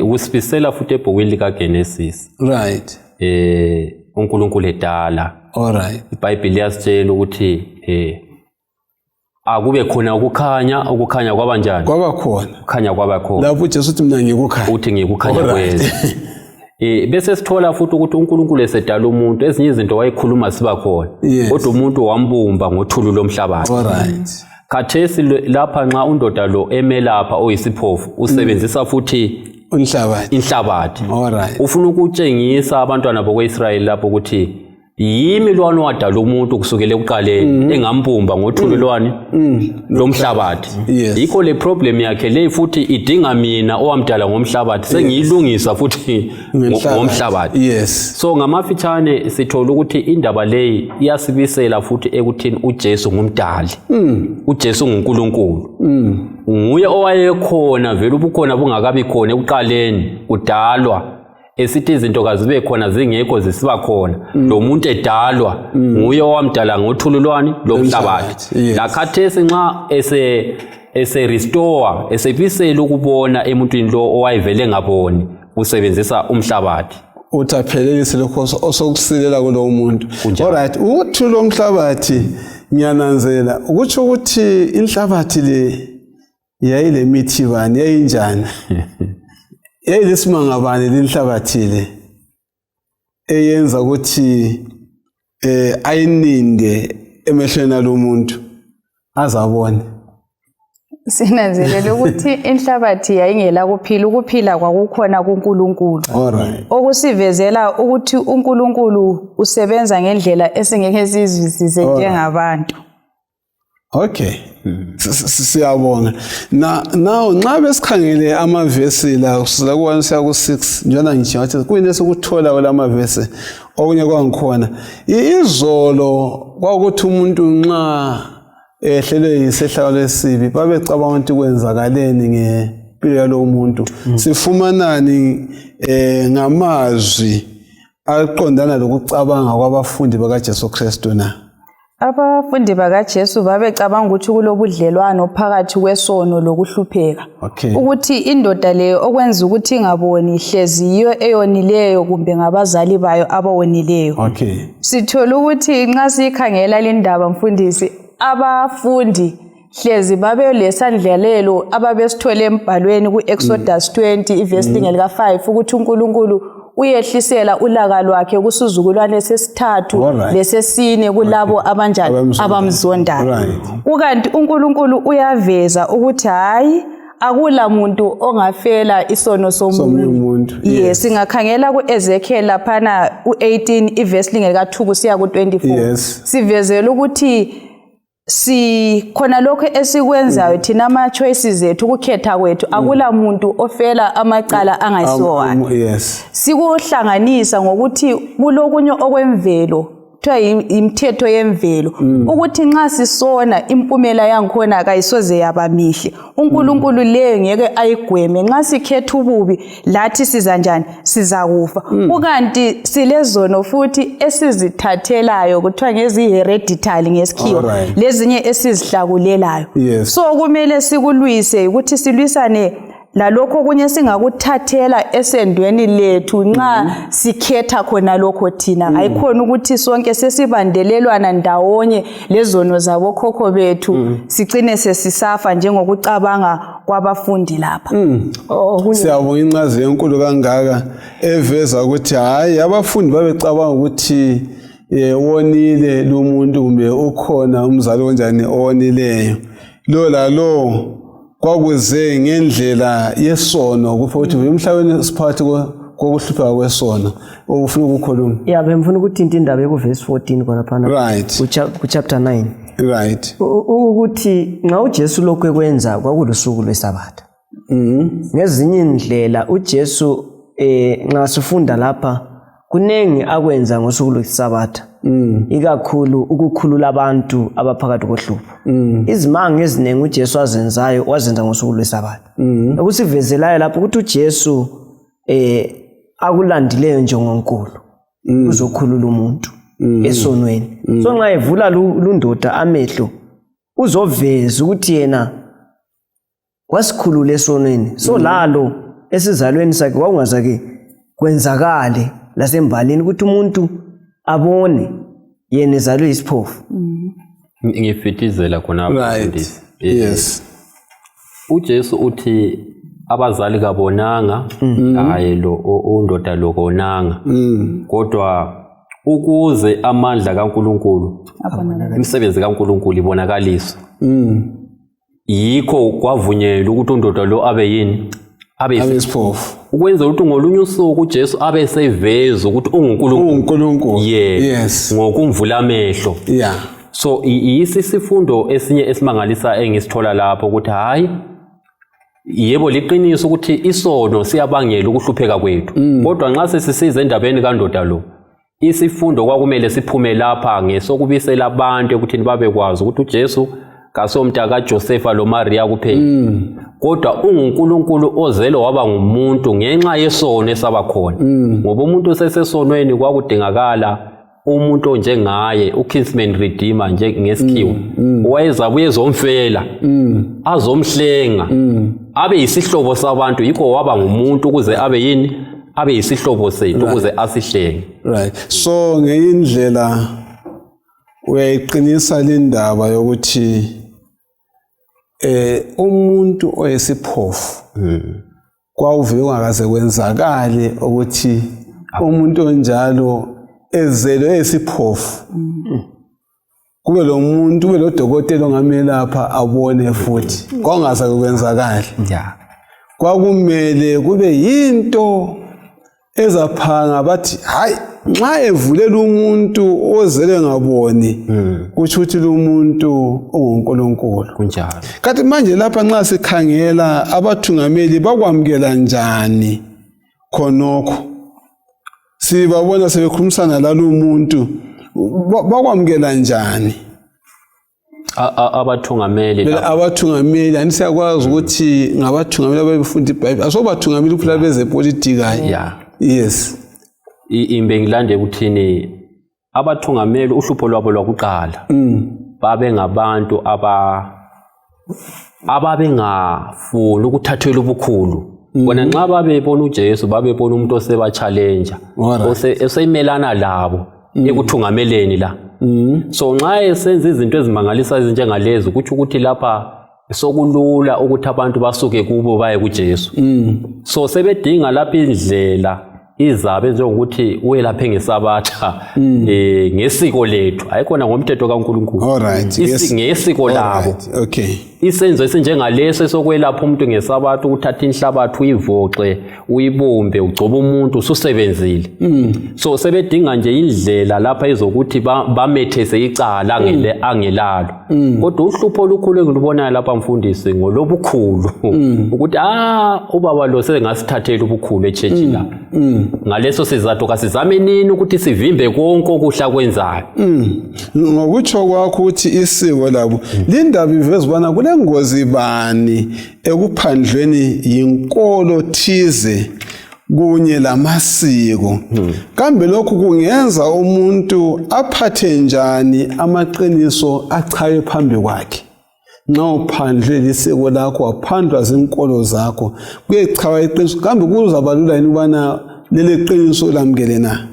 ukusifisela futhi ebhukwini likaGenesis. uNkulunkulu edala. All right. IBhayibheli liyasitshela ukuthi akube khona ukukhanya. Ukukhanya kwaba njani? Kwaba khona. Ukukhanya kwaba khona. Lapho uJesu uthi, mina ngikukhanya. Uthi ngikukhanya kwezwe. Bese sithola futhi ukuthi uNkulunkulu esedala umuntu, ezinye izinto wayekhuluma siba khona, kodwa umuntu wambumba ngothulu lomhlabathi. All right. Khathesi lapha nxa undoda lo emelapha oyisiphofu, usebenzisa futhi inhlabathi. Inhlabathi. All right. Ufuna ukutshengisa abantwana bakwa-Israyeli lapho ukuthi yimi lwani wadala umuntu kusukela ekuqaleni, engambumba ngothuli lwani lomhlabathi. Yikho le problem yakhe leyi futhi idinga mina owamdala ngomhlabathi, sengiyilungisa futhi ngenhlabathi. Ngomhlabathi. So ngamafitshane sithola ukuthi indaba leyi iyasibisela futhi ekuthini uJesu ngumdali, uJesu nguNkulunkulu, nguye owayekhona vele ubukhona bungakabi khona, ekuqaleni kudalwa, esithi izinto kazibe khona, zingekho, zisiba khona. Lo muntu edalwa nguye owamdala ngothulu lwani? Lomhlabathi. Lakhathesi nxa ese restore, esebisela ukubona emuntwini lo owayevele ngaboni, usebenzisa umhlabathi. Uthi aphelelise lokho osokusilela kulowo muntu. Kunjalo. Alright, ukuthi lo mhlabathi, ngiyananzelela ukutsho ukuthi inhlabathi le yayilemithi bani, yayinjani, yayilesimanga bani linhlabathi le eyenza ukuthi ayininde emehlweni alomuntu azabone? Sinanzelela ukuthi inhlabathi yayingela kuphila, ukuphila kwakukhona kuNkulunkulu. Okusivezela ukuthi uNkulunkulu usebenza ngendlela esingeke sizwisise njengabantu. Okay. Siyabonga. Na now nxa besikhangele amavesi la kusukela ku-1 siya ku-6, njena ngisho ngathi kuyini esikuthola kula mavesi okunye kwangikhona. Izolo kwakuthi umuntu nxa ehlelwe yisehlakalo esibi, babecabanga ukuthi kwenzakaleni ngempilo yalowo muntu. Sifumanani ngamazwi aqondana lokucabanga kwabafundi bakaJesu Kristu na? Abafundi bakaJesu babecabanga ukuthi kulobudlelwano phakathi kwesono lokuhlupheka. Ukuthi indoda leyo okwenza ukuthi ingaboni hlezi yiyo eyonileyo kumbe ngabazali bayo abawonileyo. Sithola ukuthi nxa siyikhangela le ndaba, mfundisi, abafundi hlezi babelesandlalelo ababesithole embhalweni ku-Exodus 20 ivesi lingelika-5 ukuthi uNkulunkulu uyehlisela ulaka lwakhe kusizukulwane sesithathu lesesine kulabo abanjani? Abamzondayo. Abamzondayo. Kukanti uNkulunkulu uyaveza ukuthi hayi, akula muntu ongafela isono somunye somunye umuntu. Ye, singakhangela ku-Ezekiel laphana u-18 ivesi lingelika-2 kusiya ku-24. Sivezela ukuthi sikhona lokho esikwenzayo thina, ama-choices ethu, ukukhetha kwethu, akula muntu ofela amacala angayisiwo wakhe. Sikuhlanganisa ngokuthi kulokunye okwemvelo kuthiwa imithetho yemvelo, ukuthi nxa sisona impumela yangikhona kayisoze yaba mihle. UNkulunkulu leyo ngeke ayigweme. Nxa sikhetha ububi lathi siza njani? Sizakufa. Kukanti silezono futhi esizithathelayo, kuthiwa ngezi-hereditary ngesikhiwa, lezinye esizihlakulelayo. So kumele sikulwise, ukuthi silwisane lalokho okunye singakuthathela esendweni lethu nxa sikhetha khona lokho thina. Ayikhona ukuthi sonke sesibandelelwana ndawonye lezono zabokhokho bethu, sicine sesisafa njengokucabanga kwabafundi lapha. Okunye Siyabonga incazelo enkulu kangaka eveza ukuthi hayi, abafundi babecabanga ukuthi wonile lo muntu kumbe ukhona umzali onjani owonileyo. Lo lalo kwakuze ngendlela yesono, kupho ukuthi emhlabeni siphakathi kokuhlupheka kwesono. Ufuna ukukhuluma? Ya, bengifuna ukuthinta indaba ekuvesi 14 khonaphana, kuchapter 9. Ukuthi nxa uJesu lokhu ekwenza kwakulusuku lwesabatha. Ngezinye indlela uJesu eh nxa sifunda lapha kuningi akwenza ngosuku lwesabatha ikakhulu ukukhulula abantu abaphakathi kohlupho. Izimanga eziningi uJesu azenzayo wazenza ngosuku lwesabatha. Okusivezelayo lapho ukuthi uJesu akulandileyo njengonkulu uzokhulula umuntu esonweni. So nxa evula lundoda amehlo uzoveza ukuthi yena wasikhulula esonweni. So lalo esizalweni sakhe kwakungazake kwenzakale lasembalini ukuthi umuntu abone yena ezalwe isiphofu. Ngifithizela khona Right. mfundisi. Yes. uJesu uthi abazali kabonanga, hayi lo undoda lo konanga, kodwa ukuze amandla kaNkuluNkulu, imisebenzi kaNkuluNkulu ibonakaliswe, yikho kwavunyelwa ukuthi undoda lo abe yini, abe isiphofu, ukwenzela ukuthi ngolunye usuku uJesu abe seveza ukuthi unguNkulunkulu, uNkulunkulu, yes, ngokumvula amehlo. Yeah. So yisi sifundo esinye esimangalisa engisithola lapho ukuthi hayi, yebo liqiniso ukuthi isono siyabangela ukuhlupheka kwethu, kodwa nxa sesisiza endabeni kandoda lo, isifundo kwakumele siphume lapha ngesokubisela abantu ekuthini babekwazi ukuthi uJesu kasomnta kaJosefa loMaria kuphela, kodwa unguNkulunkulu ozelo waba ngumuntu ngenxa yesono esaba khona. Ngoba umuntu sesesonweni kwakudingakala umuntu onjengaye, uKinsman Redeemer njengesikhiwa, owayezabuye ezomfela, azomhlenga, abe yisihlobo sabantu. Yikho waba ngumuntu ukuze abe yini, abe yisihlobo sethu, ukuze asihlenge. Right. So ngeyindlela uyayiqinisa lindaba yokuthi umuntu oyisiphofu kwawuvele kungakaze kwenzakale ukuthi umuntu onjalo ezelwe esiphofu kube lo muntu, kube lo dokotela ongamelapha abone futhi, kwawungaze kwenzakale. Kwakumele kube yinto ezaphanga bathi hayi, nxa evulela umuntu ozele ngaboni, kutsho ukuthi lo muntu unguNkulunkulu. Kunjalo. Kanti manje lapha nxa sikhangela abathungameli bakwamukela njani khonokho, sibabona sebekhulumisana lalo muntu, bakwamukela njani? Abathungameli abathungameli ani siyakwazi ukuthi ngabathungameli ababefunda iBhayibheli, asobathungameli kuphela bezepolitika. Yes. Imbe ngilande ukuthini, abathungameli uhlupho lwabo lwakuqala babe ngabantu ababengafuni ukuthathelwa ubukhulu. Bona nxa babebona uJesu babebona umuntu oseba-challenge, osemelana labo ekuthungameleni la. So nxa esenza izinto ezimangalisa ezinjengalezi, kutsho ukuthi lapha sokulula ukuthi abantu basuke kubo baye kuJesu. So sebedinga lapha indlela izabe njengokuthi uyelaphe ngesabatha, ngesiko lethu, ayikhona ngomthetho kaNkulunkulu. Alright. Ngesiko labo. Okay. Isenzo esinjengaleso esokwelapha umuntu ngesabatha, ukuthatha inhlabathi uyivoxe, uyibumbe, ugcobe umuntu, ususebenzile. So sebedinga nje indlela lapha ezokuthi bamethese icala angelalo. Kodwa uhlupho olukhulu engilubonayo lapha mfundisi ngolobukhulu, ukuthi ubaba lo sengasithathela ubukhulu echechi la. Ngaleso sizathu kasizame nini ukuthi sivimbe konke okuhla kwenzayo. Ngokutsho kwakho ukuthi isiko labo, lindaba iveza ubana kulengozi bani ekuphandlweni yinkolo thize kunye lamasiko. Kambe lokhu kungenza umuntu aphathe njani amaqiniso achaye phambi kwakhe? Nxa uphandlwe lisiko lakho, waphandlwa zinkolo zakho, kuyechawa iqiniso, kambe kuzabalula yini ukubana leli qiniso lamukele na?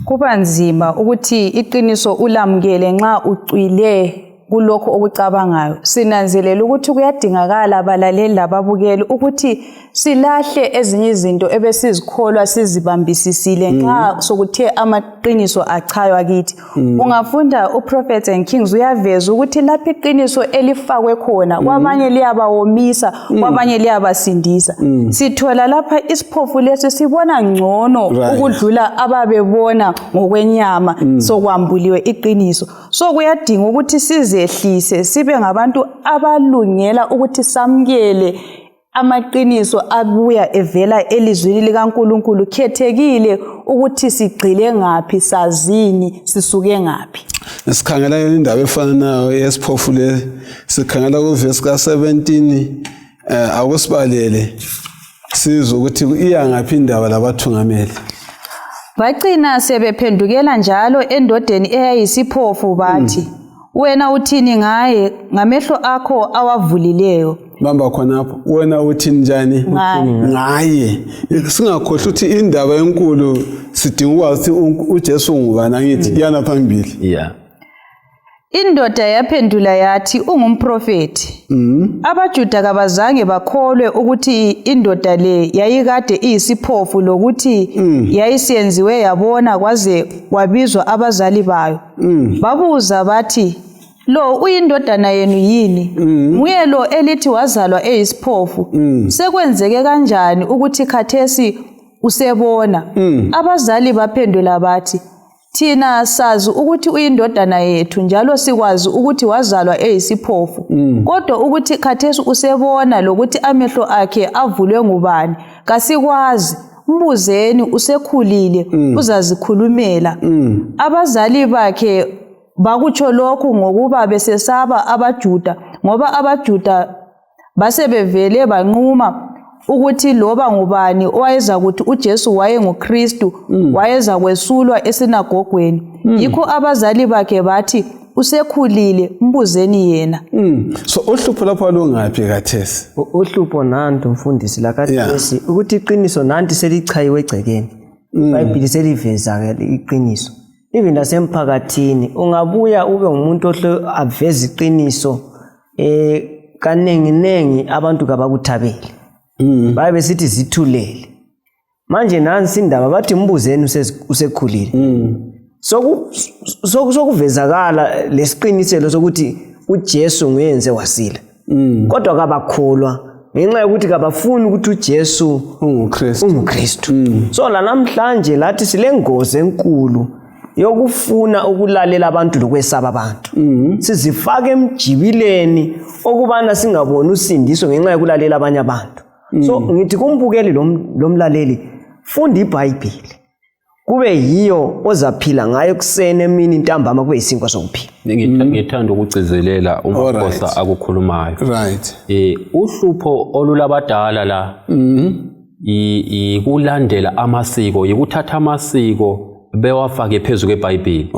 Kuba nzima ukuthi iqiniso ulamukele nxa ucwile kulokho okucabangayo. Sinanzelela ukuthi kuyadingakala abalaleli lababukeli ukuthi silahle ezinye izinto ebesizikholwa sizibambisisile nxa sokuthe amaqiniso achaywa kithi. Ungafunda uProphets and Kings uyaveza ukuthi lapho iqiniso elifakwe khona, kwabanye liyabawomisa, kwabanye liyabasindisa. Sithola lapha isiphofu lesi sibona ngcono ukudlula ababebona ngokwenyama, sokwambuliwe iqiniso. So kuyadinga ukuthi sizehlise, sibe ngabantu abalungela ukuthi samukele Amaqiniso abuya evela elizwini likaNkulunkulu khethekile ukuthi sigxile ngaphi, sazini, sisuke ngaphi. Sikhangela indaba efanayo yesiphofu le, sikhangela kuvesi ka-17 eh akusibalele sizwe ukuthi iya ngaphi indaba labathungameli. Bacina sebephendukela njalo endodeni eyayisiphofu bathi, Wena uthini ngaye ngamehlo akho awavulileyo? Bamba khonapho, wena uthini njani ngaye? Singakhohlwa ukuthi indaba enkulu sidinga ukwazi ukuthi uJesu ungubani, angithi iyana phambili. Yeah. Indoda yaphendula yathi ungumprofethi. AbaJuda kabazange bakholwe ukuthi indoda le yayikade iyisiphofu lokuthi yayisiyenziwe yabona kwaze kwabizwa abazali bayo. Babuza bathi, Lo uyindodana yenu yini? Nguye lo elithi wazalwa eyisiphofu. Sekwenzeke kanjani ukuthi khathesi usebona? Abazali baphendula bathi, Thina sazi ukuthi uyindodana yethu njalo sikwazi ukuthi wazalwa eyisiphofu. Kodwa ukuthi khathesi usebona lokuthi amehlo akhe avulwe ngubani, kasikwazi. Mbuzeni, usekhulile, uzazikhulumela. Abazali bakhe bakutsho lokhu ngokuba besesaba abaJuda, ngoba abaJuda basebevele banquma ukuthi loba ngubani owayezakuthi uJesu wayenguKristu wayezakwesulwa esinagogweni. Yikho abazali bakhe bathi, usekhulile, mbuzeni yena. So uhlupho lapho lungaphi khathesi? Uhlupho nantu mfundisi lakathesi, ukuthi iqiniso nanti selichayiwe egcekeni. IBhayibhili seliveza-ke iqiniso. Even nasemphakathini ungabuya ube ngumuntu ohle aveze iqiniso, kaningi-ningi abantu kabakuthabeli. Baye besithi zithulele. Manje nansi indaba, bathi mbuzeni usekhulile. Sokuvezakala lesiqiniselo sokuthi uJesu nguyenze wasila. Kodwa kabakholwa ngenxa yokuthi kabafuni ukuthi uJesu unguKristu. unguKristu. So la namhlanje lathi silengozi enkulu yokufuna ukulalela abantu lokwesaba abantu. Sizifaka emjibileni okubana singaboni usindiso ngenxa yokulalela abanye abantu. So ngithi kumbukeli lomlaleli, funda iBhayibheli. Kube yiyo ozaphila ngayo kuseni, emini, ntambama, kube yisinkwa sokuphila. Ngithanda ukugcizelela uMaphosa akukhulumayo. Uhlupho olulabadala la ikulandela amasiko, yikuthatha amasiko bewafake phezu kweBhayibheli.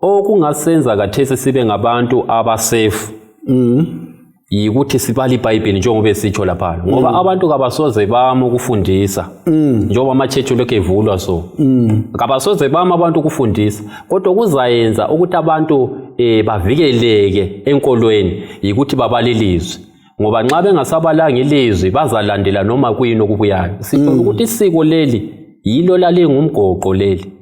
Okungasenza kathesi sibe ngabantu abasafe yikuthi sibale iBhayibheli njengoba esitsho lapha, ngoba abantu kabasoze bama ukufundisa njengoba ama-church lokhu evulwa, so kabasoze bama abantu ukufundisa, kodwa kuzayenza ukuthi abantu bavikeleke enkolweni yikuthi babale ilizwi, ngoba nxa bengasabalanga ilizwi bazalandela noma kuyini okubuyayo. Sithola ukuthi isiko leli yilo lalingumgoqo leli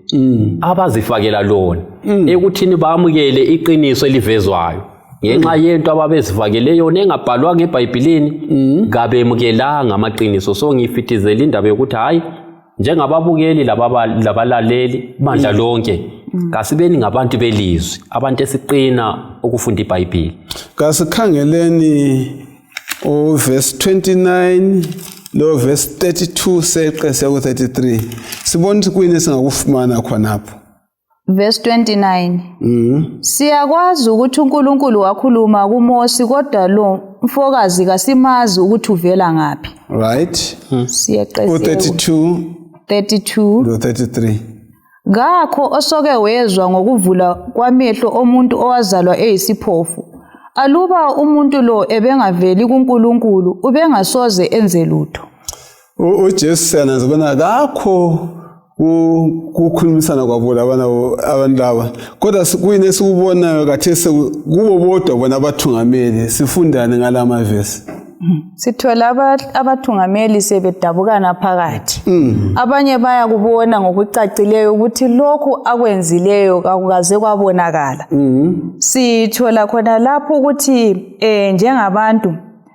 abazifakela lona ekuthini bamukele iqiniso elivezwayo ngenxa yento ababezifakele yona engabhalwanga eBhayibhilini, kabemukelanga amaqiniso. So ngifithizela indaba yokuthi hayi, njengababukeli labalaleli bandla lonke, kasibeni ngabantu belizwi, abantu esiqina ukufunda iBhayibhili. Kasikhangeleni uverse 29 lo verse 32 seqe siya ku-33, sibone ukuthi kuyini esingakufumana khonapho. Verse 29. Siyakwazi ukuthi uNkulunkulu wakhuluma kuMosi, kodwa lo mfokazi kasimazi ukuthi uvela ngaphi. Right. Siyeqe U-32 32. lo 33. Kakho osoke wezwa ngokuvula kwamehlo omuntu owazalwa eyisiphofu. Aluba umuntu lo ebengaveli kuNkulunkulu, ubengasoze enze lutho. UJesu siyananza ubona kakho kukhulumisana kwabo labana abantu laba, kodwa kuyini esikubonayo kathesi kubo bodwa bona abathungameli? Sifundani ngala mavesi? Sithola abathungameli sebedabukana phakathi. Abanye bayakubona ngokucacileyo ukuthi lokhu akwenzileyo kakukaze kwabonakala. Sithola khona lapho ukuthi njengabantu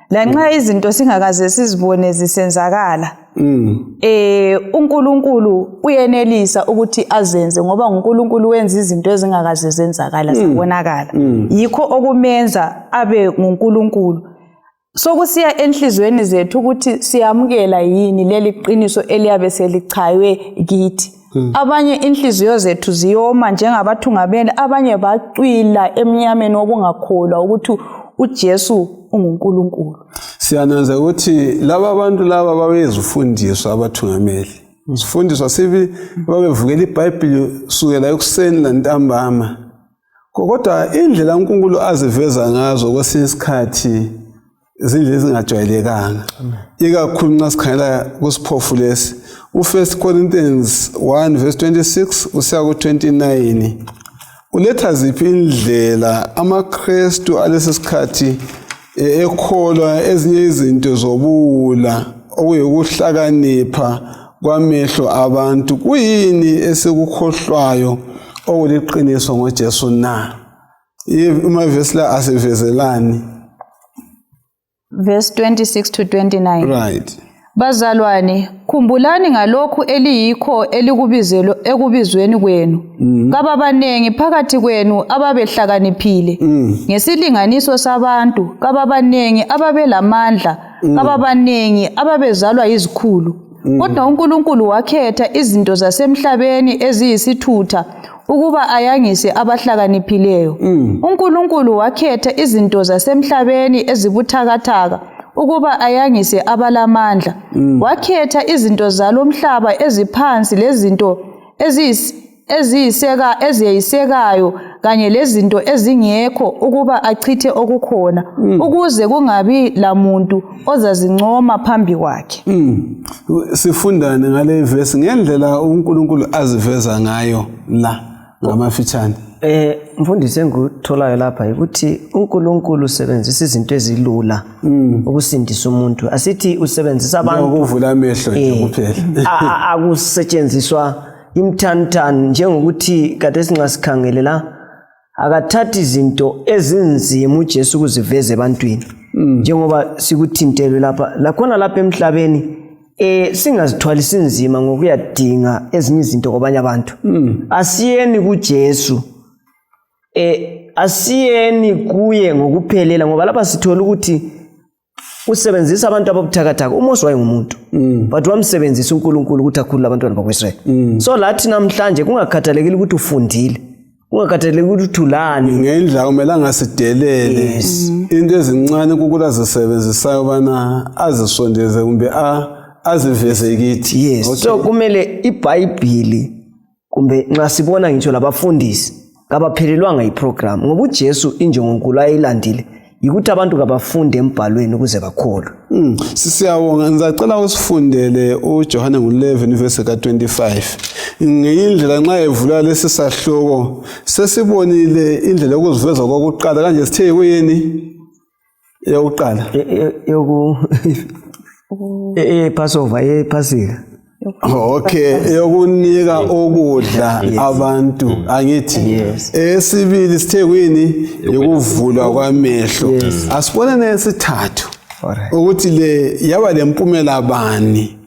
lanxa izinto singakaze sizibone zisenzakala, uNkulunkulu uyenelisa ukuthi azenze, ngoba uNkulunkulu wenza izinto ezingakaze zenzakala zabonakala. Yikho okumenza abe nguNkulunkulu. Sokusiya enhliziyweni zethu ukuthi siyamukela yini leli qiniso eliyabe selichaywe kithi. Abanye inhliziyo zethu ziyoma njengabathungameli, abanye bacwila emnyameni wokungakholwa ukuthi uJesu unguNkulunkulu. Siyananza ukuthi laba bantu laba babezifundiswa abathungameli. Zifundiswa sibi babevukela iBhayibhili sukela ekuseni lantambama. Kodwa indlela uNkulunkulu aziveza ngazo kwesinye isikhathi izindlela ezingajwayelekanga. Ikakhulu nxa sikhangela kusiphofu lesi. U1 Corinthians 1 verse 26 kusiya ku-29 uletha ziphi indlela amaKristu alesi sikhathi ekholwa ezinye izinto zobuwula okuyikuhlakanipha kwamehlo abantu kuyini esikukhohlwayo okuliqiniso ngoJesu na amavesi la asivezelani Verse 26 to 29. Right. Bazalwane, khumbulani ngalokhu eliyikho elikubizelwe ekubizweni kwenu. Kababanengi phakathi kwenu ababehlakaniphile. Ngesilinganiso sabantu, kababanengi ababelamandla, kababanengi ababezalwa yizikhulu. Kodwa uNkulunkulu wakhetha izinto zasemhlabeni eziyisithutha ukuba ayangise abahlakaniphileyo. uNkulunkulu wakhetha izinto zasemhlabeni ezibuthakathaka ukuba ayangise abalamandla. Wakhetha izinto zalomhlaba eziphansi lezinto eziyisekayo kanye lezinto ezingekho ukuba achithe okukhona, ukuze kungabi lamuntu ozazincoma phambi kwakhe. Sifundane ngale verse ngendlela uNkulunkulu aziveza ngayo la ngamafitshane. Mfundisi, engikutholayo lapha ukuthi uNkulunkulu usebenzisa izinto ezilula ukusindisa umuntu. Asithi usebenzisa abantu ukuvula amehlo nje kuphela. Akusetshenziswa imthanthani, njengokuthi kade sinxa sikhangele la, akathathi izinto ezinzima uJesu ukuziveza ebantwini, njengoba sikuthintelwe lapha lakhona lapha emhlabeni. Singazithwalisi nzima ngokuyadinga ezinye izinto kwabanye abantu. Asiyeni kuJesu, asiyeni kuye ngokuphelela, ngoba lapha sithola ukuthi usebenzisa abantu ababuthakathaka. uMose wayengumuntu, but wamsebenzisa uNkulunkulu ukuthi akhulule abantwana bakwa-Israyeli. So lathi namhlanje, kungakhathalekile ukuthi ufundile, kungakhathalekile ukuthi uthulani, ngendlela kumele angasidelele into ezincane uNkulunkulu azisebenzisayo ubana azisondeze kumbe aziveze kithi. Yes. So kumele iBhayibhili, kumbe nxa sibona ngitsho labafundisi, kabaphelelwanga yiprogram, ngoba uJesu injongonkulu ayilandile yikuthi abantu kabafunde embhalweni ukuze bakholwe. Siyabonga. Ngizacela usifundele uJohane ngu-11 verse ka-25. Ngenye indlela nxa evula lesi sahluko, sesibonile indlela yokuziveza kokuqala kanje, sithe kuyini eyokuqala? Yoku Passover, yePhasika. Okay, eyokunika ukudla abantu, angithi? Yes. Esibili sithe kuyini? Yokuvulwa kwamehlo. Asibone nesithathu ukuthi le yaba lempumela bani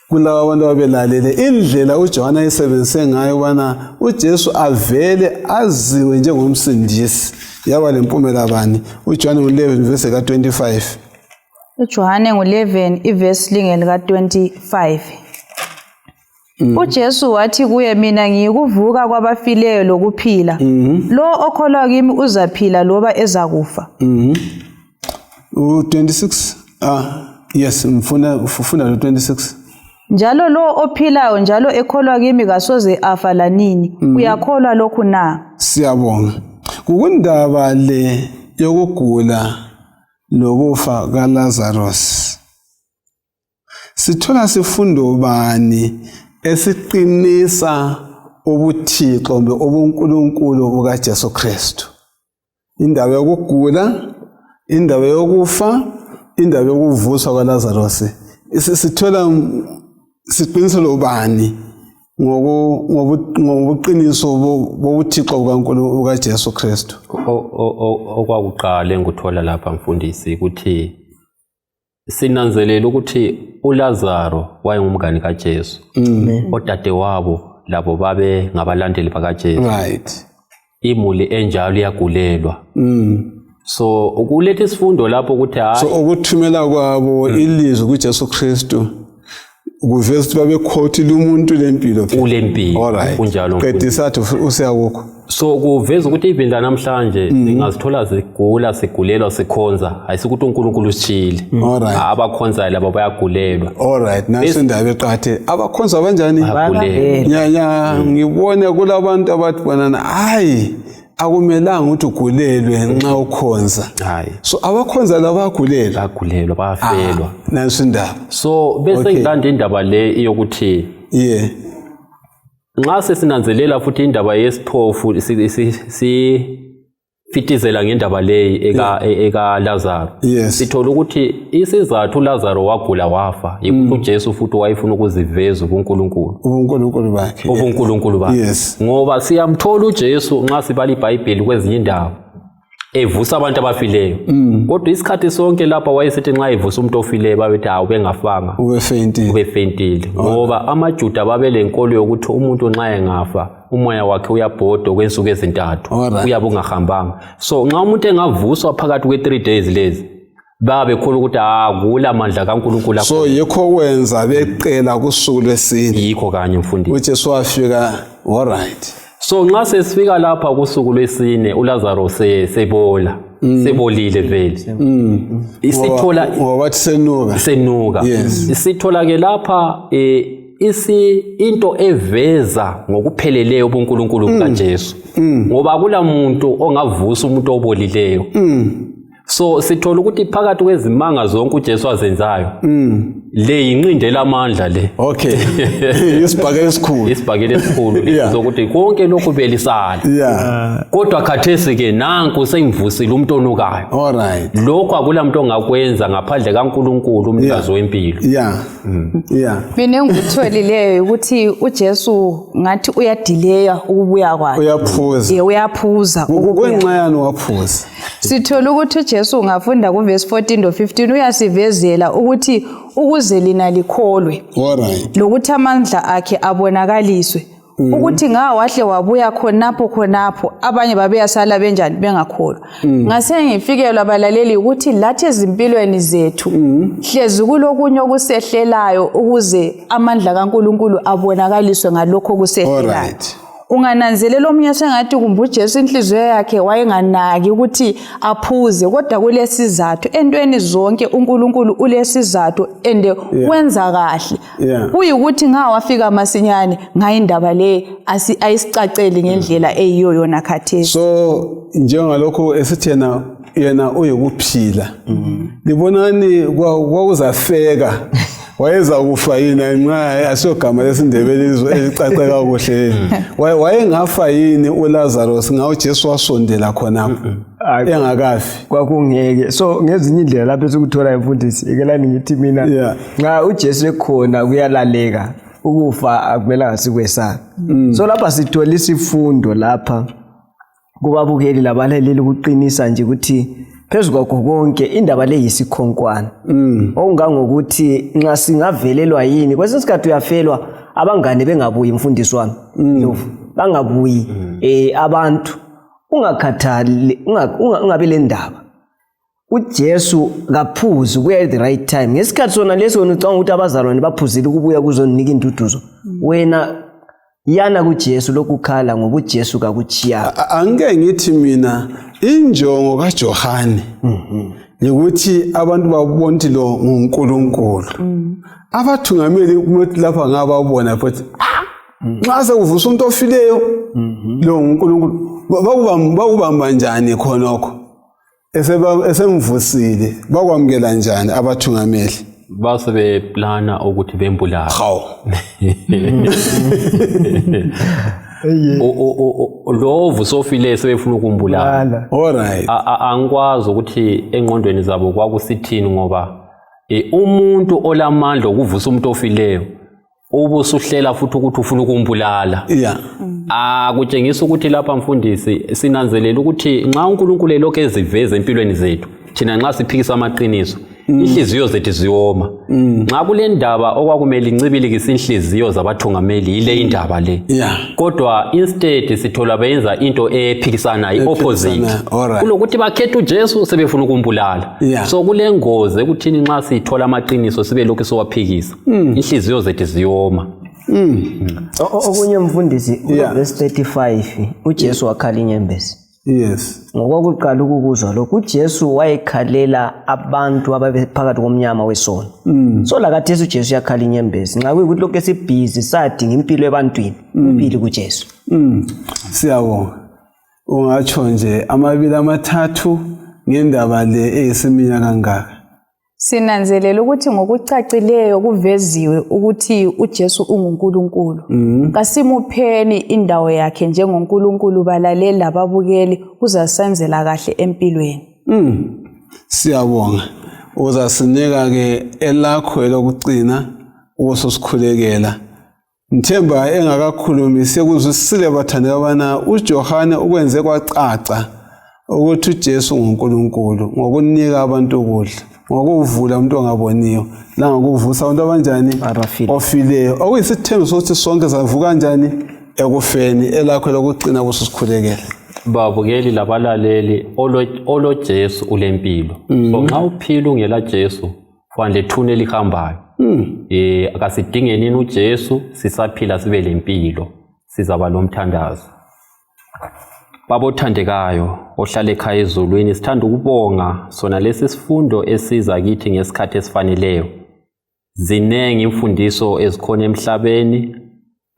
kulabo abantu ababelalele, indlela uJohana ayisebenzise ngayo ubana uJesu avele aziwe njengomsindisi, yaba lempumela bani. UJohane ngu-11 verse ka-25. UJohane ngu-11 ivesi lingelika-25. UJesu wathi kuye, mina ngiyikuvuka kwabafileyo lokuphila. Lo okholwa kimi uzaphila loba ezakufa. U-26, ah yes, ngifuna ufunda lo 26. Njalo lo ophilayo njalo ekholwa kimi kasoze afa lanini. Uyakholwa lokhu na? Siyabonga. Kukundaba le yokugula lokufa kaLazarus, sithola sifundo bani esiqinisa ubuthixo kumbe ubuNkulunkulu bukaJesu Kristu? Indaba yokugula, indaba yokufa, indaba yokuvuswa kwaLazarus, sithola siqiniselo bani ngobuqiniso bobuthixo bukaNkulunkulu bukaJesu Kristu? Okwakuqala engikuthola lapha, mfundisi, ukuthi sinanzelela ukuthi uLazaro wayengumngani kaJesu, odadewabo labo babe ngabalandeli bakaJesu. Imuli enjalo iyagulelwa. So ukuletha isifundo lapho ukuthi hayi, so ukuthumela kwabo ilizwi kuJesu Kristu kuveza ukuthi babekhothi lumuntu lempilo phela. Ulempilo. Alright. Kunjalo, mfundisi. Qedisa athi usiya kukho. So kuveza ukuthi even lanamhlanje singazithola sigula, sigulelwa, sikhonza, ayisikuthi uNkulunkulu usitshile. Alright. Abakhonzayo laba bayagulelwa. Alright, nasi indaba eqathe. Abakhonza banjani? Bayagulelwa. Nya ngibone kulabantu abathi bonana hayi akumelanga ukuthi ugulelwe nxa ukhonza. Hayi. So abakhonza laba bayagulelwa. Bayagulelwa, bayafelwa. Nansi indaba. So bese ngilanda indaba le yokuthi Yeah. nxa sesinanzelela futhi indaba yesiphofu sifitizela ngendaba leyi eka Lazaro. Sithola ukuthi isizathu uLazaro wagula wafa yikuthi uJesu futhi wayefuna ukuziveza kuNkulunkulu. UbuNkulunkulu bakhe. UbuNkulunkulu bakhe. Ngoba siyamthola uJesu nxa sibala iBhayibheli kwezinye indawo evusa abantu abafileyo. Kodwa isikhathi sonke lapha wayesithi nxa evusa umuntu ofileyo babethi hawu bengafanga. Ubefentile. Ubefentile. Ngoba amaJuda babelenkolo yokuthi umuntu nxa engafa umoya wakhe uyabhoda okwensuku ezintathu. Uyabe ungahambanga. So nxa umuntu engavuswa phakathi kwe 3 days lezi babekhula ukuthi akula mandla kaNkulunkulu. So yikho kwenza beqela kusuku lwesine. Yikho kanye mfundisi. uJesu wafika, alright. So nxa sesifika lapha kusuku lwesine uLazaro sebola. Sebolile vele. Isithola ngoba senuka. Senuka. Isithola ke lapha into eveza ngokupheleleyo ubuNkulunkulu bukaJesu. Ngoba akula muntu ongavusa umuntu obolileyo. So sithola ukuthi phakathi kwezimanga zonke uJesu azenzayo le yinqinde lamandla le. Okay. Isibhakela esikhulu. Isibhakela esikhulu sokuthi konke lokhu belisala. Kodwa khathesi ke nanku sengivusile umuntu onukayo. Alright. Lokho akula muntu ongakwenza ngaphandle kaNkulunkulu umnikazi wempilo. Mina engikutholileyo ukuthi uJesu ngathi uyadileya ukubuya kwakhe. Uyaphuza. Yebo, uyaphuza ukubuya. Kwenxa yani waphuza. Sithola ukuthi uJesu ungafunda kuverse 14 to 15 uyasivezela ukuthi ukuze lina likholwe. Alright. Lokuthi amandla akhe abonakaliswe. Ukuthi nga wahle wabuya khonapho khonapho abanye babeyasala benjani bengakholwa. Ngase ngifikelwa abalaleli ukuthi lathi ezimpilweni zethu hlezi kulokunye okusehlelayo ukuze amandla kaNkulunkulu abonakaliswe ngalokho okusehlelayo. Alright. Ungananzelela omunye sengathi kumbe uJesu inhliziyo yakhe wayenganaki ukuthi aphuze, kodwa kulesizathu entweni zonke uNkulunkulu ulesizathu ende wenza kahle. Kuyikuthi nga wafika masinyane ngayindaba le ayisicaceli ngendlela eyiyo yona khathesi. So njengalokho esithena yena uyikuphila. Libonani kwakuzafeka wayeza kufa yini nxa asiyogama lesiNdebele elicace kakuhle. Wayengafa yini uLazarus nga uJesu wasondela khonapho engakafi? Kwakungeke. So ngezinye indlela lapho esikuthola imfundisi ikelani ngithi mina nxa uJesu ekhona kuyalaleka, ukufa akumelanga sikwesabe. So lapha sithola isifundo lapha kubabukeli labalaleli ukuqinisa nje ukuthi phezu kwakho konke indaba le yisikhonkwane. Okungangokuthi nxa singavelelwa yini, kwesinye isikhathi uyafelwa abangane bengabuyi mfundisi wami. Bangabuyi abantu ungakhathali, ungabi le ndaba. uJesu kaphuzi ukuya at the right time. Ngesikhathi sona leso wena ucabanga ukuthi abazalwane baphuzile ukubuya kuzonika induduzo. Wena yana kuJesu lokukhala ngoba uJesu kakutshiya. Angeke ngithi mina injongo kaJohane yikuthi abantu babone ukuthi lo nguNkulunkulu. Abathungameli ukuthi lapha ngababona futhi nxa sekuvusa umuntu ofileyo lo nguNkulunkulu. Bakubamba njani khonokho? Esemvusile bakwamukela njani abathungameli? Base beplana ukuthi bembulale. Hawu. Lo ovusofileyo sebefuna ukumbulala. Alright. Angikwazi ukuthi engqondweni zabo kwakusithini ngoba umuntu olamandla okuvusa umuntu ofileyo ubusuhlela futhi ukuthi ufuna ukumbulala. Akutshengisa ukuthi lapha mfundisi sinanzelela ukuthi nxa uNkulunkulu elokhu eziveza empilweni zethu thina nxa siphikisa amaqiniso. Inhliziyo zethu ziyoma. Nxa kule ndaba okwakumele incibilikise inhliziyo zabathungameli yile indaba le. Kodwa instead sithola beyenza into ephikisanayo, i-opposite. Kulokuthi bakhetha uJesu sebefuna ukumbulala. So kule ngozi ekuthini nxa sithola amaqiniso sibe lokhu siwaphikisa. Inhliziyo zethu ziyoma. Okunye mfundisi, verse 35 uJesu wakhala inyembezi. Yes. Ngokwakuqala ukukuzwa lokhu, uJesu wayekhalela abantu ababephakathi komnyama wesono. So lakathesi uJesu uyakhala inyembezi. Nxa kuyikuthi lokhu esibhizi sadinga impilo ebantwini, impilo kuJesu. Siyabonga. Ungatsho nje amabili amathathu ngendaba le eyisiminya kangaka. Sinanzelela ukuthi ngokucacileyo kuveziwe ukuthi uJesu unguNkulunkulu. Kasimupheni indawo yakhe njengoNkulunkulu, balaleli lababukeli, kuzasenzela kahle empilweni. Siyabonga. Uzasinika ke elakho elokucina ubususikhulekela. Ngithemba engakakhulumi sekuzwisisile bathandeka bana uJohane ukwenze kwacaca ukuthi uJesu nguNkulunkulu ngokunika abantu ukudla, ngokuvula umuntu ongaboniyo, langokuvusa abantu abanjani ofileyo, okuyisithembiso ukuthi sonke savuka kanjani ekufeni. Elakho lokucina kususikhulekela. Babukeli labalaleli, olo Jesu ulempilo. So nxa uphila ungela Jesu, fana lethuna elihambayo. Akasidingenini uJesu sisaphila sibe lempilo, sizaba lomthandazo. Baba othandekayo ohlala ekhaya ezulwini, sithanda ukubonga sona lesi sifundo esiza kithi ngesikhathi esifaneleyo. Zinengi imfundiso ezikhona emhlabeni,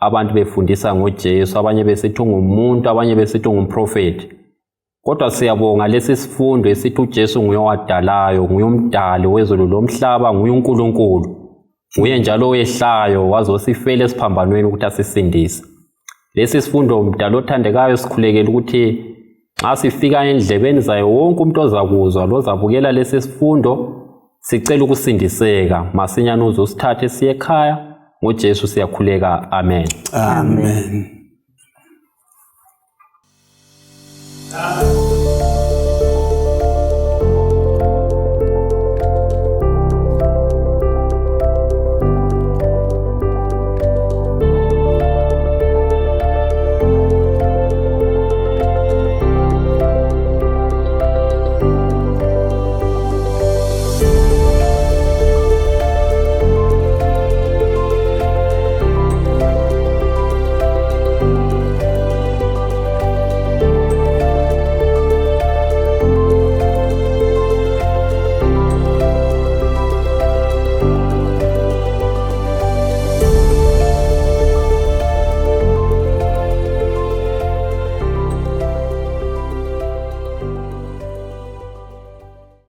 abantu befundisa ngoJesu, abanye besithi ungumuntu, abanye besithi ungumprofethi. Kodwa siyabonga lesi sifundo esithi uJesu nguye owadalayo, nguye umdali wezulu lomhlaba, nguye uNkulunkulu. Nguye njalo owehlayo wazosifela esiphambanweni ukuthi asisindise. Lesi sifundo mdala othandekayo sikhulekela ukuthi nxa sifika endlebeni zayo wonke umuntu ozakuzwa lozabukela lesi sifundo, sicela ukusindiseka masinyane uze usithathe siye ekhaya. NgoJesu siyakhuleka, amen. Amen. Amen.